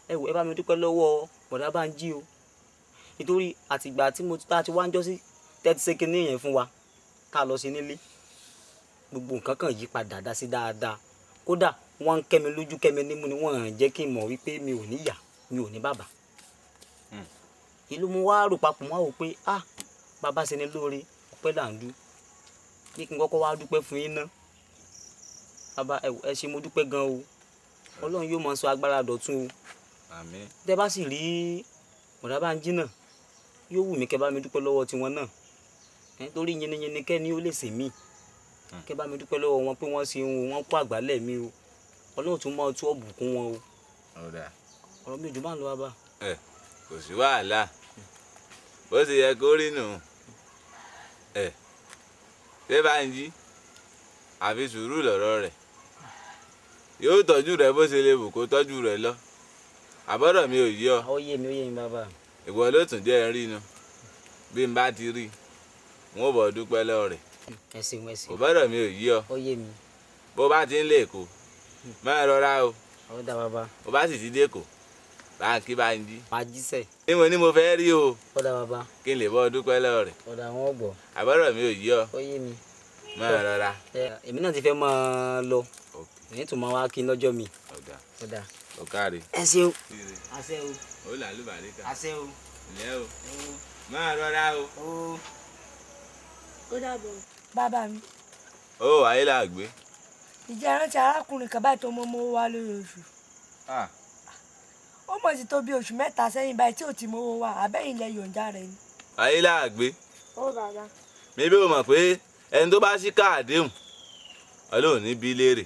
Ẹ wò, ẹ bá mi dúpẹ́ lọ́wọ́ bọ̀dá Bánjí o. Ìtorí àtìgbà tí mo ti wá ń jọ́ sí tẹ́tí ṣe kinní yẹn fún wa ká lọ sí nílé. Gbogbo nǹkan kan yí padà dá sí dáadáa. Kódà wọ́n ń kẹ́ mi lójú kẹ́ mi nímú ni wọ́n ń jẹ́ kí n mọ̀ wípé mi ò ní ìyá, mi ò ní bàbá. Ìlú mo wá rò papọ̀ mọ́ wò pé bàbá ṣe ni lóore, ọpẹ́ là ń dú. Ní kí n kọ́kọ́ wá dúpẹ́ fún yín ná. Bàbá ẹ ṣé, mo dúpẹ́ gan o. Ọlọ́run yóò máa sọ agbára dọ̀tun o. Àmín. Tẹ́ bá sì rí bọ̀dá Bánjí náà, yóò wù mí kẹ́ bá mi dúpẹ́ lọ́wọ́ tiwọn náà. Torí yiniyini kẹ́ ni ó lè sè mí. Kẹ́ bá mi dúpẹ́ lọ́wọ́ wọn pé wọ́n ṣe ohun wọn kó àgbálẹ̀ mi o. Ọlọ́run tún máa tú ọ̀bùkún wọn o. Ọ̀rọ̀ mi ò jù bá ń lọ bàbá. Kò sí wàhálà. Bó ṣe yẹ kó rí nù. Ṣé Bánjí àfi sùúrù lọ̀rọ̀ rẹ̀. Yóò tọ́jú rẹ̀ bó ṣe lè wù kó tọ́jú rẹ̀ lọ. Àbọ̀dọ̀ mi ò yí ọ. Ó yé mi, ó yé mi bàbá. Ìwọ ló tún jẹ́ ń rí nu. Bí n bá ti rí n ó bọ̀ dúpẹ́ lọ́wọ́ rẹ̀. Ẹ ṣeun, ẹ ṣeun. Kò bọ́dọ̀ mi ò yí ọ. Ó yé mi. Bó bá ti ń lé Èkó máa rọra o. Ó dà bàbá. Bó bá sì ti dé Èkó báńkì bá ń jí. Máa jíṣẹ́. Ní mo ní mo fẹ́ rí o. Ó dà bàbá. Kí n lè bọ́ dúpẹ́ lọ́wọ́ rẹ̀. Ó dà, wọ́n gbọ́. Àbọ̀dọ̀ mi ò yí ọ. Ó yé mi. Máa rọra. Èmi náà ti fẹ́ máa lọ. Èyí tún máa wá kí n lọ́jọ́ mi. Ó dà. Ó dà. Ó káre. Ẹ ṣeun. Àṣẹ o. Ó làlúbàríkà. Àṣẹ o. Ǹlẹ́ o. Máa rọra o. Ó dàbọ̀. Bàbá mi. Ó ayé là gbé. Ìjẹ́ rántí arákùnrin kan báyìí tó mọ́ mọ́wó wá lórí oṣù. Ó mọ̀ sí tó bí oṣù 3 sẹ́yìn báyìí tí ò ti mọ́wó wá, àbẹ́yìn ilẹ̀ yòǹda rẹ̀ ni. Ayé là gbé. Ó bàbá. Mi bí o mọ̀ pé ẹni tó bá ṣí káàdéhùn Ọlọ́run ní bí léèrè.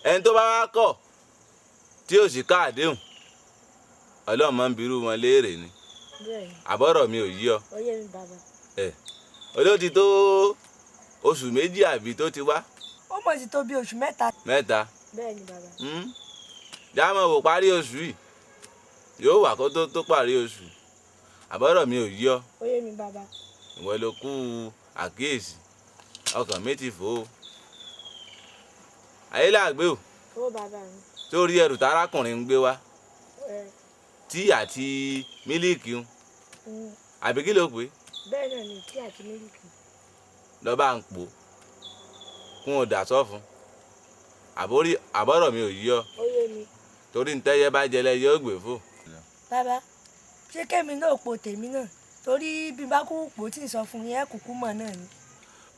Ẹni tó bá wá kọ̀ tí ò sí káàdéhùn Ọlọ́run máa ń birú wọn léèrè ni. Àbọ̀rọ̀ mi ò yí ọ. Ó yé mi bàbá. Ẹ olóòtú tó oṣù 2 àbí tó ti wá. Ó mọ̀ sí tó bí oṣù 3. 3. Bẹ́ẹ̀ ni bàbá. Jámọ̀ wò parí oṣù yìí yóò wà kó tó parí oṣù. Àbọ̀rọ̀ mi ò yí ọ. Ó yé mi bàbá. Ìwọ ló kú àkíyèsí ọkàn mi ti fò ó. Ayé làgbé o. Ó bàbá mi. Sórí ẹrù tárákùnrin ń gbé wá. Tíì àti mílíìkì ń. Àbí kí ló pè? Bẹ́ẹ̀ náà ni tíì àti mílíìkì. Lọ bá ń pò kún ọ̀dà sọ́fun. Àbọ̀rọ̀ mi ò yí ọ. Ó yé mi. Torí ń tẹ́yẹ bá jẹlẹ yóò gbé fò. Bàbá, ṣé kémi náà po tèmi náà? Torí bí n bá kú pò tí ń sọ fún yín ẹ kúkú mọ̀ náà ni.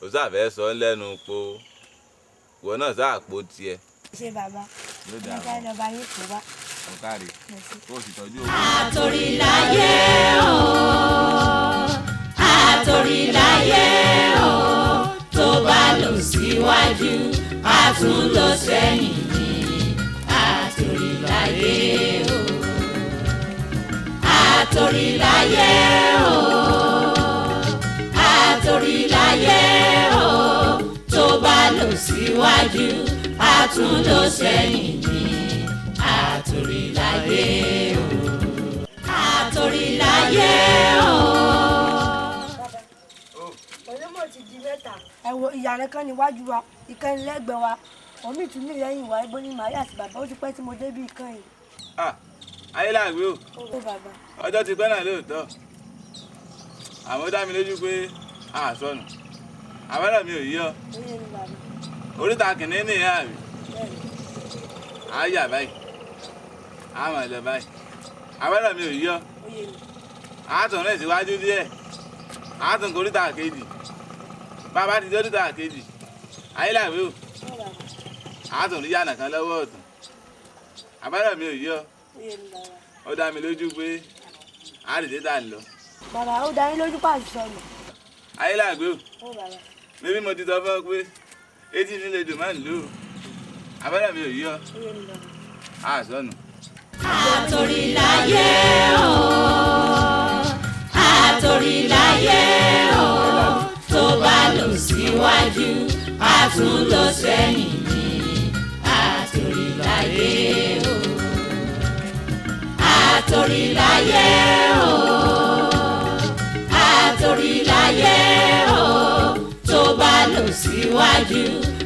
Ó sàfẹ́ sọ lẹ́nu po ìwọ náà sáà po tiẹ̀. Ṣé bàbá? Ló dà Mo fẹ́ lọ bá yín kó wá. Ó káre. Kó o sì tọ́jú owó. Àtòríláyé o, àtòríláyé o, tó bá lọ síwájú, a tún lọ sẹ́yìn ní. Àtòríláyé o, àtòríláyé o, àtòríláyé o, tó bá lọ síwájú, a tún lọ sẹ́yìn ní. Àtòríláyé o, àtòríláyé o. Onímọ̀ ti di 3. Ẹ wo ìyàrá kan níwájú wa, ìkan lẹ́gbẹ̀ẹ́ wa, omi tún ní lẹ́yìn wa, ibo ni màá yà sí bàbá, ó ti pẹ́ tí mo débí ìkan yìí. Ayé làgbé o. Ó bàbá. Ọjọ́ ti pẹ́ náà lóòótọ́. Àmọ́ ó dá mi lójú pé a sọnù. Àbọ̀rọ̀ mi ò yí ọ. Ó yé mi bàbá. Oríta kìnínní nìyẹn àbí? A yà báyìí. A mọ̀ lọ báyìí. Àbọ̀rọ̀ mi ò yí ọ. Ó yé mi. A tún rìn síwájú díẹ̀. A tún koríta kejì. Bàbá ti dé oríta kejì. Ayé làgbé o. A tún rí yànnà kan lọ́wọ́ ọ̀tún. Àbọ̀rọ̀ mi ò yí ọ. Ó yé mi bàbá. Ó dá mi lójú pé a lè dé tà ń lọ. Bàbá, ó dá yín lójú pàṣẹ sọnù. Ayé làgbé o. Ó bàbá. Mébí mo ti sọ fún ọ pé etí mi lè dùn máa ń lò ó. Àbọ̀rọ̀ mi ò yí ọ. Ó yé mi bàbá. A sọnù. Àtòríláyé o, àtòríláyé o, tó bá lọ síwájú, a tún lọ sẹ́yìn ní. Àtòríláyé o, àtòríláyé o, àtòríláyé o, tó bá lọ síwájú,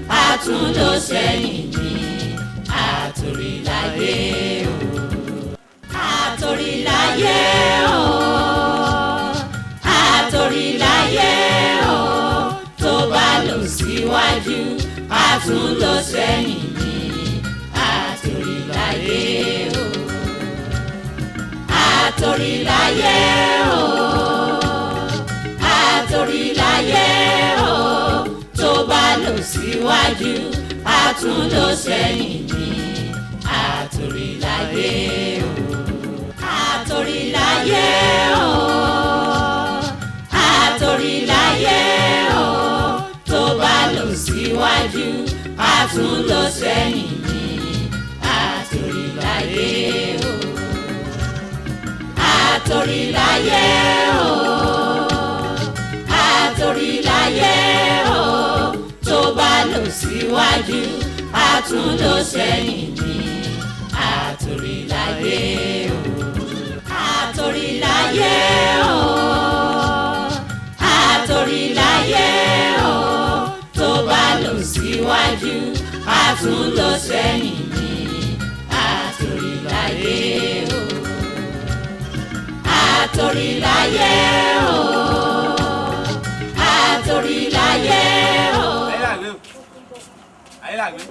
a tún lọ sẹ́yìn ní. Àtòríláyé o, àtòríláyé o, àtòríláyé o, tó bá lọ síwájú, a tún lọ sẹ́yìn ní. Àtòríláyé o, àtòríláyé o, àtòríláyé o, tó bá lọ síwájú, a tún lọ sẹ́yìn ní. Àtòríláyé o, àtòríláyé o, àtòríláyé o, tó bá lọ síwájú, a tún lọ sẹ́yìn ní. Àtòríláyé o, àtòríláyé o, àtòríláyé o, tó bá lọ síwájú, a tún lọ sẹ́yìn ní. Àtòríláyé o. tún lọ sẹ́yìn ní àtòríláyé o, àtòríláyé o, àtòríláyé o. Ayélàgbé o, ayélàgbé.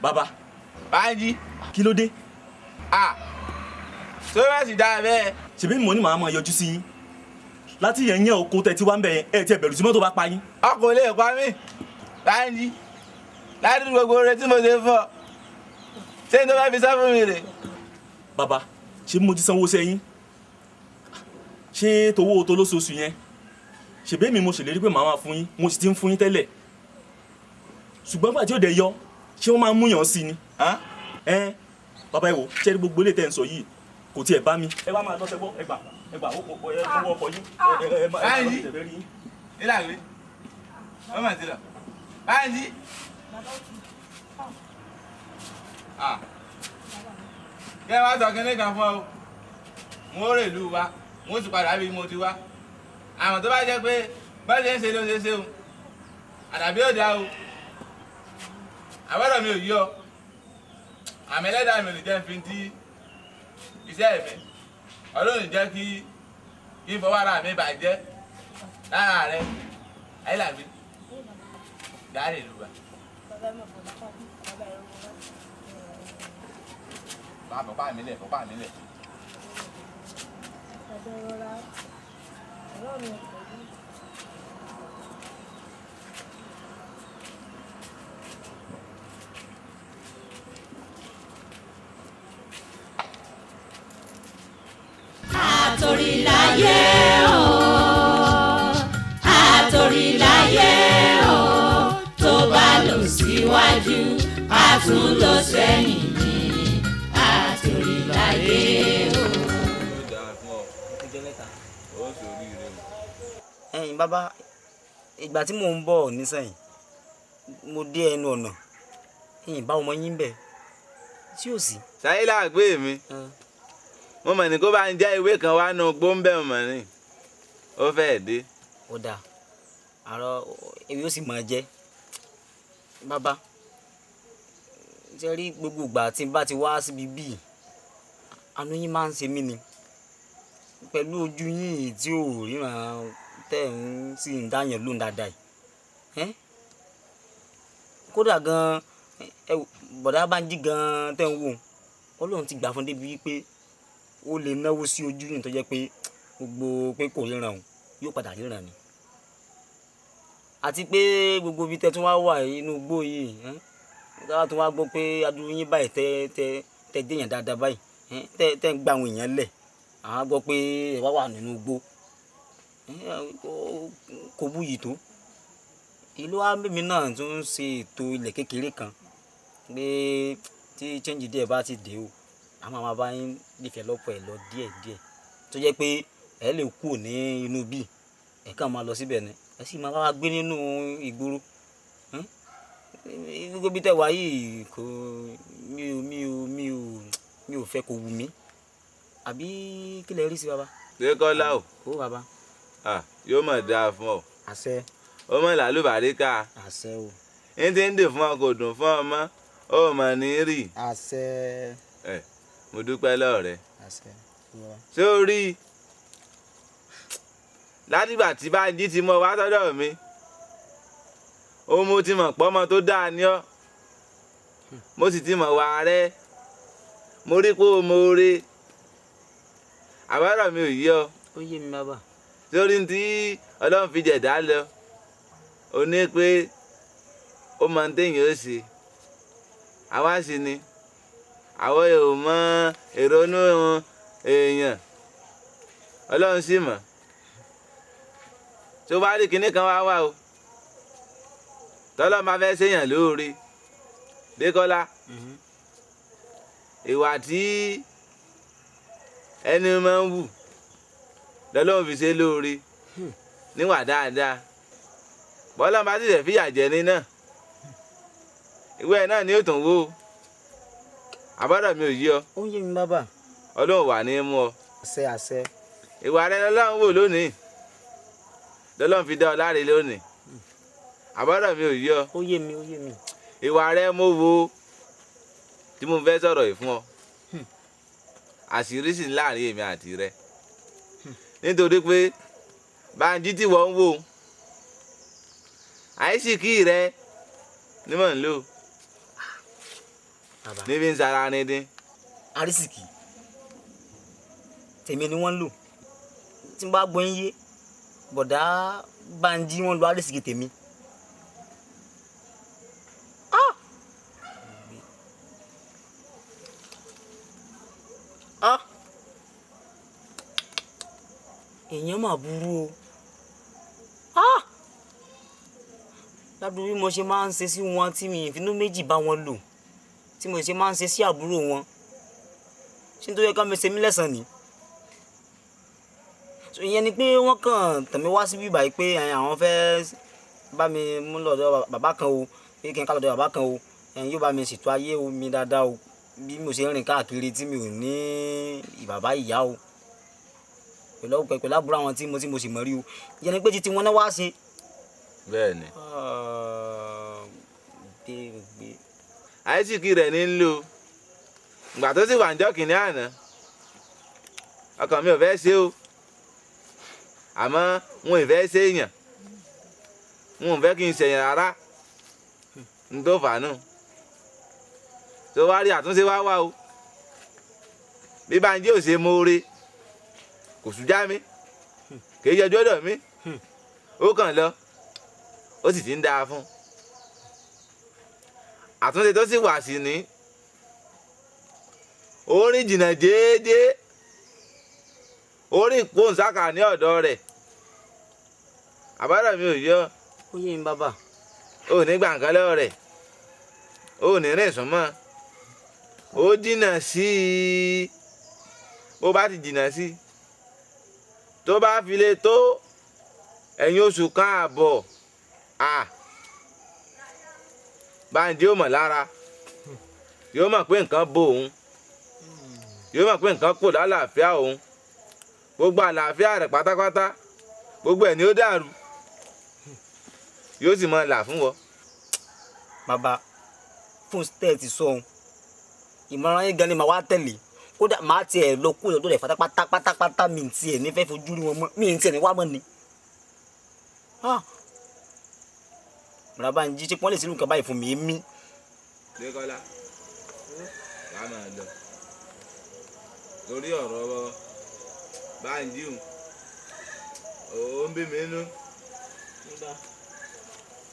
Bàbá. Bánjí. Kí ló dé? Ah, tó bá sì dáa bẹ́ẹ̀. Ṣèbí mo ní màá máa yọjú sí yín láti yẹn yẹn oko tẹ tí wá ń bẹ yẹn, ẹ ti bẹ̀rù tí mọ́tò bá pa yín. Ọkùnrin lè pa mí, Bánjí, ládùúgbò gbogbo oore tí mo ṣe fún ọ, ṣé n tó bá fi sá fún mi rè? Bàbá, ṣé mo ti sanwó sẹ́yìn? Ṣé towó tó lóṣooṣù yẹn? Ṣèbí mi mo ṣèlérí pé màá máa fún yín, mo sì ti ń fún yín tẹ́lẹ̀. Ṣùgbọ́n gbà tí ó dẹ̀ yọ, ṣé wọ́n máa ń múyàn sí ni? Ẹ bàbá, ẹ wò, ṣé gbogbo ilé tẹ̀ ń sọ yìí kò tiẹ̀ bá mi. Ẹ wá máa lọ sẹ́gbọ́, ẹ gbà, ẹ gbà, ó ẹ owó ọkọ̀ yín, ẹ ẹ ẹ má ẹ má tẹ̀lé rí yín. Ayélàgbé, wọ́n mà ti lọ. Bánjí. Ah, kí ẹ wá sọ kínní kan fún ọ o, mo rè lù wá, mo sì padà bí mo ti wá. Àmọ́ tó bá jẹ́ pé bá ṣe ń ṣe ló ṣe ṣe o, àdàbí ò dá o, àbọ̀dọ̀ mi ò yí ọ, àmì ẹlẹ́dàá mi ò lè jẹ́ fi ti iṣẹ́ mi, Ọlọ́run jẹ́ kí n fọwọ́ ara mi bàjẹ́ lára rẹ. Ayélàgbé, dáre lù wá. Bá fọpá mi lẹ̀, fọpá mi lẹ̀. Àtòríláyé o, àtòríláyé o, tó bá lọ síwájú, a tún lọ sẹ́yìn ní àtòríláyé o. Ẹ̀yin bàbá, ìgbà tí mò ń bọ̀ nísẹ̀yìn, mo dé ẹnu ọ̀nà, ẹ̀yin bá ọmọ yín bẹ̀ tí ò sí. Ṣayélàgbé mi, mo mọ̀ ní kó bá ń já ìwé kan wá nu gbóńbẹ̀ mọ̀ ni ó fẹ́ẹ̀ dé. Ó dáa, àrọ ewé ó sì máa jẹ. Bàbá, ṣe rí gbogbo ìgbà tí n bá ti wá síbi bíi, àánú yín máa ń ṣe mí ni, pẹ̀lú ojú yín tí ò ríran tẹ́ ń sì ń dáyàn lóhùn dáadáa yìí. Kódà gan-an, bọ̀dá Bánjí gan-an tẹ́ ń wò, Ọlọ́run ti gbà fún débi wípé ó lè náwó sí ojú yìí tó jẹ́ pé gbogbo pé kò ríran òun yóò padà ríran ni. Àti pé gbogbo ibi tẹ́ tún wá wà inú igbó yìí, táwa tún wá gbọ́ pé adúrú yín báyìí tẹ́ tẹ́ tẹ́ déyàn dáadáa báyìí, tẹ́ tẹ́ ń gba àwọn èèyàn lẹ̀, àwọn gbọ́ pé ẹ wá wà nínú igbó, kò búyì tó. Ìlú àmì náà tún ń ṣe ètò ilẹ̀ kékeré kan pé tí change díẹ̀ bá ti dé o, a máa ma bá yín develop ẹ̀ lọ díẹ̀ díẹ̀, tó jẹ́ pé ẹ lè kúrò ní inú bíi, ẹ kàn máa lọ síbẹ̀ ni, ẹ sì máa wá gbé nínú ìgboro. Gbogbo ibi tẹ́ wà yìí kò, mi ò fẹ́ kó wù mí. Àbí kí lẹ rí sí bàbá? Ṣé Kọ́lá o? Ó bàbá. Ah, yóò mọ̀ dáa fún ọ. Àṣẹ. Ó mọ̀ làlúbàríkà. Àṣẹ o. N ti ń dè fún ọ kò dùn fún ọ mọ́, ó mọ̀ ní rì. Àṣẹ. Ẹ, mo dúpẹ́ lọ́wọ́ rẹ. Àṣẹ. Ṣé o rí i? Látìgbà tí Bánjí ti mọ wá sọ́dọ̀ mi, ó mú ti mọ̀ pọ́mọ tó dáa ní ọ́. Mo sì ti mọ̀ wà rẹ. Mo rí pé o mọ oore. Àbárò mi ò yí ọ. Ó yé mi bàbá. Sórí tí Ọlọ́run fi jẹ̀dá lọ, ó ní pé ó mọ ohun téèyàn ó ṣe. Àwa sì ni àwọn ò mọ èrò inú èèyàn, Ọlọ́run sì mọ̀. Tó bá rí kinní kan wá wá o, tọ́lọ́ máa fẹ́ ṣèyàn lóore, Dékọ́lá, ìwà tí ẹni máa ń wù lọ́lọ́run fi ṣe lóore níwà dáadáa. Bọ́lá bá sì fẹ́ fìyà jẹ ní náà, ìwé ẹ̀ náà ni ó tún wó o. Àbọ̀dọ̀ mi ò yí ọ. Ó yé mi bàbá. Ọlọ́run wà ní mú ọ. Àṣẹ àṣẹ. Ìwà rẹ lọ́lọ́run wò lónìí, lọ́lọ́run fi dá ọ láre lónìí. Àbọ̀dọ̀ mi ò yí ọ. Ó yé mi, ó yé mi. Ìwà rẹ mo wo tí mo fẹ́ sọ̀rọ̀ yìí fún ọ. Àṣírí sì ń láàrin èmi àti rẹ. Nítorí pé Bánjí tí wọ́n ń wò àìsíkì rẹ ni mò ń lò níbi ń sara ni dín. Àrísìkì tèmi ni wọ́n ń lò tí n bá gbọ́ yín yé bọ̀dá Bánjí wọ́n lo àrísìkì tèmi. Èèyàn mà burú o. Ládùúgbò bí mo ṣe máa ń ṣe sí wọn tí mi ìfinú méjì bá wọn lò tí mo ṣe máa ń ṣe sí àbúrò wọn ṣé nítorí ká mi ṣe mí lẹ́sàn-án ni. Ìyẹn ni pé wọ́n kàn tàn mí wá síbí báyìí pé àwọn fẹ́ bá mi mú lọ́dọ̀ bàbá kan o, pé kí n ká lọ́dọ̀ bàbá kan o, yóò bá mi ṣètò ayé mi dáadáa o, bí mo ṣe ń rìn káàkiri tí mi ò ní bàbá ìyá o, pẹ̀lú àbúrò àwọn tí mo sì mọ̀ rí o. Ìyẹn ni pé títí wọn náà wá ṣe. Bẹ́ẹ̀ni. Àìsíkì rẹ̀ ní ń lò ìgbà tó sì wà ní jọ́kìnní àná ọkàn mi ò fẹ́ ṣe o, àmọ́ wọn ò fẹ́ ṣe èèyàn, wọn ò fẹ́ kí n ṣèyàn rárá n tó fà nù. Tó wá rí àtúnṣe wá wá o, bí Bánjí ò ṣe mọ́ọ́rẹ́ kò sùjá mi, kì í yọjú ọ̀dọ̀ mi, ó kàn lọ ó sì ti ń dáa fún. Àtúnṣe tó sì wà sí ní orin jìnnà déédéé, orin kóńsákà ní ọ̀dọ̀ rẹ̀. Àbárò mi ò yọ. Ó yé mi bàbá. Ó ní gbà nǹkan lọ́wọ́ rẹ̀, ó ní rìn súnmọ́, ó jìnnà sí i. Bó bá ti jìnnà sí i tó bá fi lè tó ẹ̀yìn oṣù kan àbọ̀, Bánjí ó mọ̀ lára, yóò mọ̀ pé nǹkan bo òun, yóò mọ̀ pé nǹkan kò lálàáfíà òun, gbogbo àlàáfíà rẹ̀ pátápátá gbogbo ẹ̀ ni ó dàrú, yóò sì máa là fún wọn. Bàbá, fún tẹ́ ẹ ti sọ ohun ìmọ̀ràn yín gan ni màá wá tẹ̀lé, kódà màá tiẹ̀ lọ kó lọ́dọ̀ rẹ̀ pátápátá pátápátá, mi tiẹ̀ ní fẹ́ fojú rí wọn mọ́, mi tiẹ̀ ní wá mọ́ ni. Bàbá Bánjí ṣé wọ́n lè ṣerú nǹkan báyìí fún mi mí. Dékọ́lá, wàá máa lọ torí ọ̀rọ̀ Bánjí ò ń bí mi nú.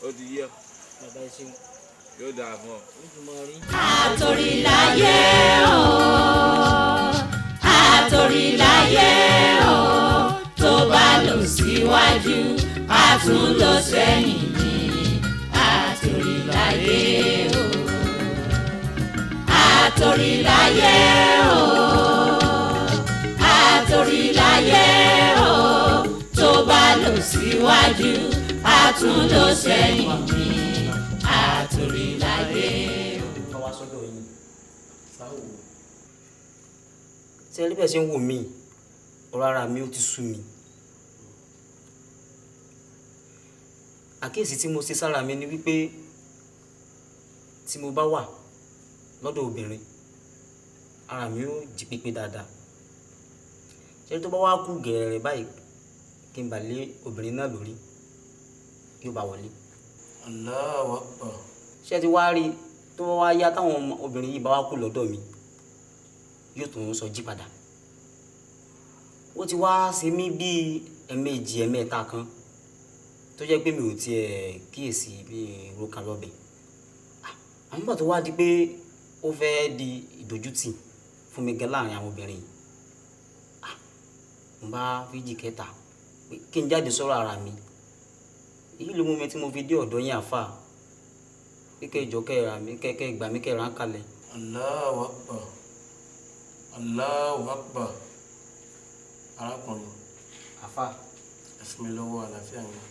Ó ti yé ọ. Yóò dáa fún ọ. Àtòríláyé o, àtòríláyé o, tó bá lọ síwájú, a tún lọ sẹ́yìn ni. Àtòríláyé o, àtòríláyé o, àtòríláyé o, tó bá lọ síwájú, a tún lọ sẹ́yìn ni. Àtòríláyé o. Ká wá sọ́dọ̀ yín. Ṣé ẹ rí bẹ́ẹ̀ ṣe ń wò mí? Ọ̀rọ̀ ara mi ó ti sú mi. Àkíyèsí tí mo ṣe sára mi ni wípé tí mo bá wà lọ́dọ̀ obìnrin, ara mi ó jí pépé dáadáa. Ṣé tó bá wá kú gẹ̀rẹ̀ báyìí kí n bà lé obìnrin náà lórí, yóò bá wọlé. Allahu Akbar. Ṣé ti wá rí tó bá wá yá táwọn obìnrin yìí bá wá kú lọ́dọ̀ mi, yóò tún sọ jí padà. Ó ti wá ṣe mí bíi ẹ̀ẹ̀mejì ẹ̀ẹ̀mẹ́ta kan tó jẹ́ pé mi ò tiẹ̀ kíyèsí bí roka lọ́bẹ̀. Àmọ́ ìgbà tó wá di pé ó fẹ́ di ìdójútì fún mi gan láàrin àwọn obìnrin yìí, mo bá fíjì kẹta pé kí n jáde sọ̀rọ̀ ara mi. Èyí ló mú mi tí mo fi dé ọ̀dọ̀ yín àáfàá, pé kẹ́ ẹ jọ̀ọ́ kẹ́ ẹ rà mí, kẹ́ ẹ gbà mí kẹ́ ẹ rà ń kalẹ̀. Allahu Akbar. Allahu Akbar. Arákùnrin. Àáfàá. Ẹ fún mi lọ́wọ́ àlàáfíà yín.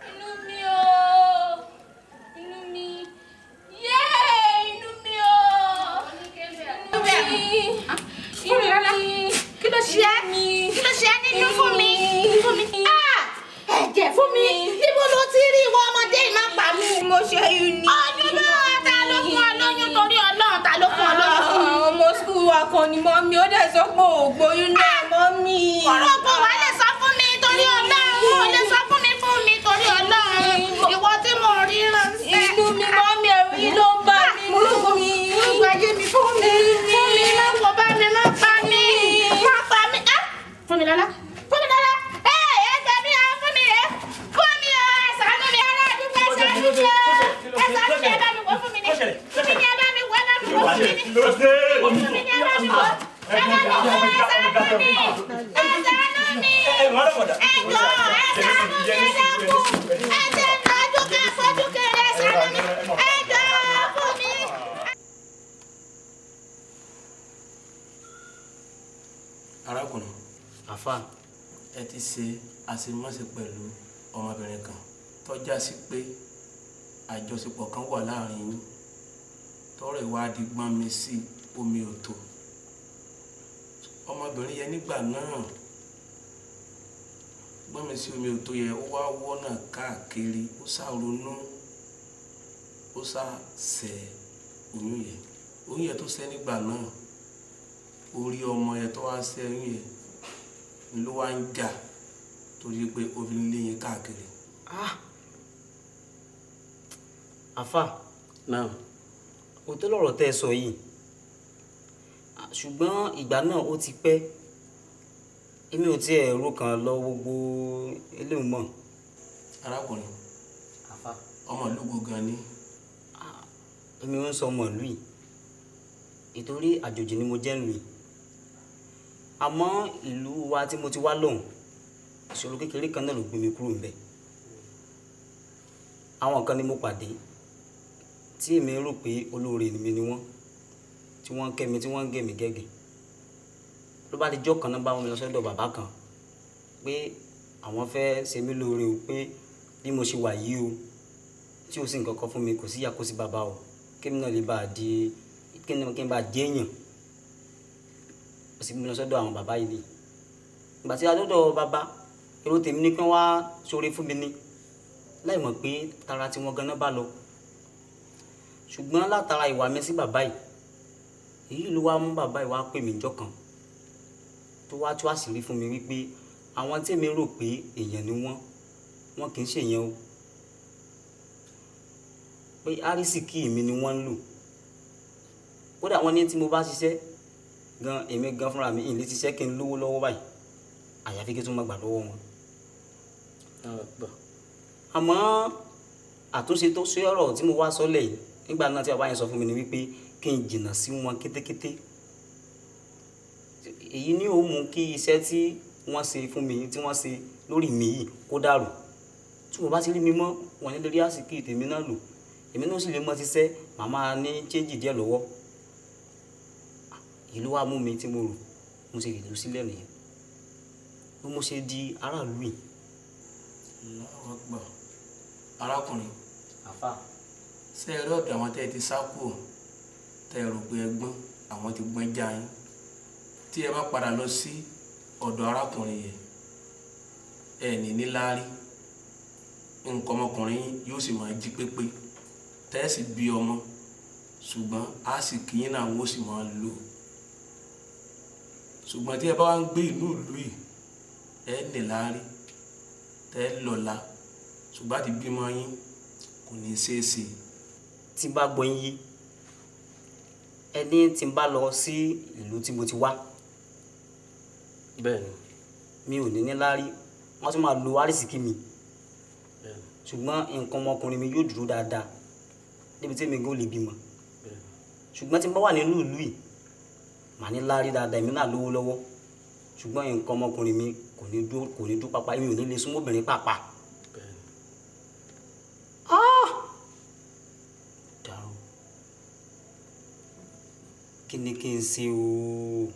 Inú mi o, inú mi, yéé, inú mi o, inú mi, inú mi. Kí ló ṣe ẹ́? Rọ́pò ògbóyún náà mọ́ mi. Kọ̀rọ̀pọ̀ wà lè sọ fún mi torí Ọlọ́run. Ò lè sọ fún mi fún mi torí Ọlọ́run. Ìwọ tí mo rí ránṣẹ́. Inú mi mọ́ mi ẹ̀rù yìí ló ń bà mí. Inú mi. Gbogbo ayé mi fún mi. Fún mi má kó bá mi má pa mi. Má pa mi. Fún mi lọ́lá. Fún mi lọ́lá. Ẹ ẹ gbà mí ọ fún mi rẹ. Fún mi ọ ẹ ṣàánú mi ará àdúgbò ẹ ṣàánú mi ọ. Ẹ ṣàánú mi ẹ bá mi wọ fún mi ní. Fún mi ní ẹ bá mi wọ ẹ bá mi wọ fún mi ní. Fún mi ní ẹ bá mi wọ. Ẹ bá mi wọ ẹ ṣàánú mi. Ẹ ṣàánú mi. Ẹ jọ ẹ ṣàánú mi ẹ dákun. Ẹ jẹ́ ìdájú ká fojú kéré ẹ ṣàánú mi. Ẹ jọ fún mi. Arákùnrin. Àfà. Ẹ ti ṣe àṣemáṣe pẹ̀lú ọmọbìnrin kan tó já sí pé àjọṣepọ̀ kan wà láàrin yín tọ́rọ̀ ìwádìí gbọ́n mi sí omi òtò. Ọmọbìnrin yẹn nígbà náà gbọ́n mi sí omi òtò yẹn, ó wá wọ́nà káàkiri, ó sá ronú, ó sá ṣẹ́ oyún yẹn. Oyún yẹn tó ṣẹ́ nígbà náà, orí ọmọ yẹn tó wá ṣẹ́ oyún yẹn ló wá ń jà torí pé ó fi ń lé yín káàkiri. Àfà. Náà. Òótọ́ lọ̀rọ̀ tẹ́ ẹ sọ yìí, ṣùgbọ́n ìgbà náà ó ti pẹ́, èmi ò tiẹ̀ ro kàn lọ gbogbo eléyìí mọ́. Arákùnrin. Àfà. Ọmọ ìlú wo gan ni? Èmi ò ń sọ ọmọ ìlú yìí, ìtorí àjòjì ni mo jẹ́ ìlú yìí. Àmọ́ ìlú wa tí mo ti wá lọ́hùn, ìṣòro kékeré kan náà ló gbé mi kúrò ńbẹ̀. Àwọn kan ni mo pàdé tí èmi rò pé olóore mi ni wọ́n, tí wọ́n ń kẹ́ mi, tí wọ́n ń gẹ̀ mí gẹ́gẹ́. Ló bá di jọ́ kan náà bá wọn lọ sọ́dọ̀ bàbá kan pé àwọn fẹ́ ṣe mí lóore o, pé bí mo ṣe wà yìí o, tí ò sí nǹkan kan fún mi, kò sí ìyá kò sí bàbá o, kí mi náà lè bá a di, kí n bá a jẹ́ èèyàn. Ó sì gbé mi lọ sọ́dọ̀ àwọn bàbá yìí ni. Ìgbà tí a dọ́dọ̀ bàbá, èrò tèmi ni kí wọ́n wá ṣoore fún mi ni, láì mọ̀ pé tara tí wọ́n ganan bá lọ. Ṣùgbọ́n látara ìwà mi sí bàbá yìí, èyí ló wá mú bàbá yìí wá pè mí níjọ́ kan tó wá tú àṣírí fún mi wípé àwọn tí èmi rò pé èèyàn ni wọ́n, wọ́n kì í ṣèyàn o, pé àrísìkí mi ni wọ́n ń lò. Kódà wọ́n ní tí mo bá ṣiṣẹ́ gan, èmi gan fúnra mi ìlé ṣiṣẹ́ kí n lówó lọ́wọ́ báyìí, àyàfi kí n tún máa gbà lọ́wọ́ wọn. Àmọ́ àtúnṣe tó ṣe ọ̀rọ̀ tí mo wá sọ́lẹ̀ yìí nígbà náà tí bàbá yẹn sọ fún mi ni wípé kí n jìnnà sí wọn kétékété. Èyí ni ó mú kí iṣẹ́ tí wọ́n ṣe fún mi, tí wọ́n ṣe lórí mi yìí kó dàrú. Tí wọ́n bá ti rí mi mọ́, wọ́n ní lórí àsìkò tèmi náà lò, èmi náà sì lè mọ ṣiṣẹ́, màá máa ní chéńjì díẹ̀ lọ́wọ́. Èyí ló wá mú mi tí mo rò, mo ṣe ìlú sílẹ̀ nìyẹn, bí mo ṣe di aráàlú yìí. Allahu Akbar. Arákùnrin. Àfà. Ṣé ẹ rí ọ̀dọ̀ àwọn tẹ́ ẹ ti sá kúrò, tẹ́ ẹ rò pé ẹ gbọ́n, àwọn ti gbọ́n já yín. Tí ẹ bá padà lọ sí ọ̀dọ̀ arákùnrin yẹn, ẹ ní níláárí, nǹkan ọmọkùnrin yín yóò sì máa jí pépé, tẹ́ ẹ sì bí ọmọ, ṣùgbọ́n á sì kí yín náà wọ́n sì máa lò. Ṣùgbọ́n tí ẹ bá wá ń gbé inú ìlú yìí, ẹ níláárí, tẹ́ ẹ lọ́lá, ṣùgbọ́n àti bímọ yín kò ní ṣeé ṣe. Tí n bá gbọ́ yín yé, ẹni tí n bá lọ sí ìlú tí mo ti wá, Bẹ́ẹ̀ni. mi ò ní níláárí, wọ́n tún máa lo àrísìkí mi. Bẹ́ẹ̀ni. Ṣùgbọ́n nǹkan ọmọkùnrin mi yóò dúró dáadáa débi tí èmi gan ò lè bímọ. Bẹ́ẹ̀ni. Ṣùgbọ́n tí n bá wà nínú ìlú yìí, màá ní láárí dáadáa, èmi náà lówó lọ́wọ́. Ṣùgbọ́n nǹkan ọmọkùnrin mi kò ní dúró, kò ní dúró pápá, èmi ò ní lè súnmọ́ obìnrin pàápàá. Bẹ́ẹ̀ni. Ah! Dàrú. Kí ni kí n ṣe o?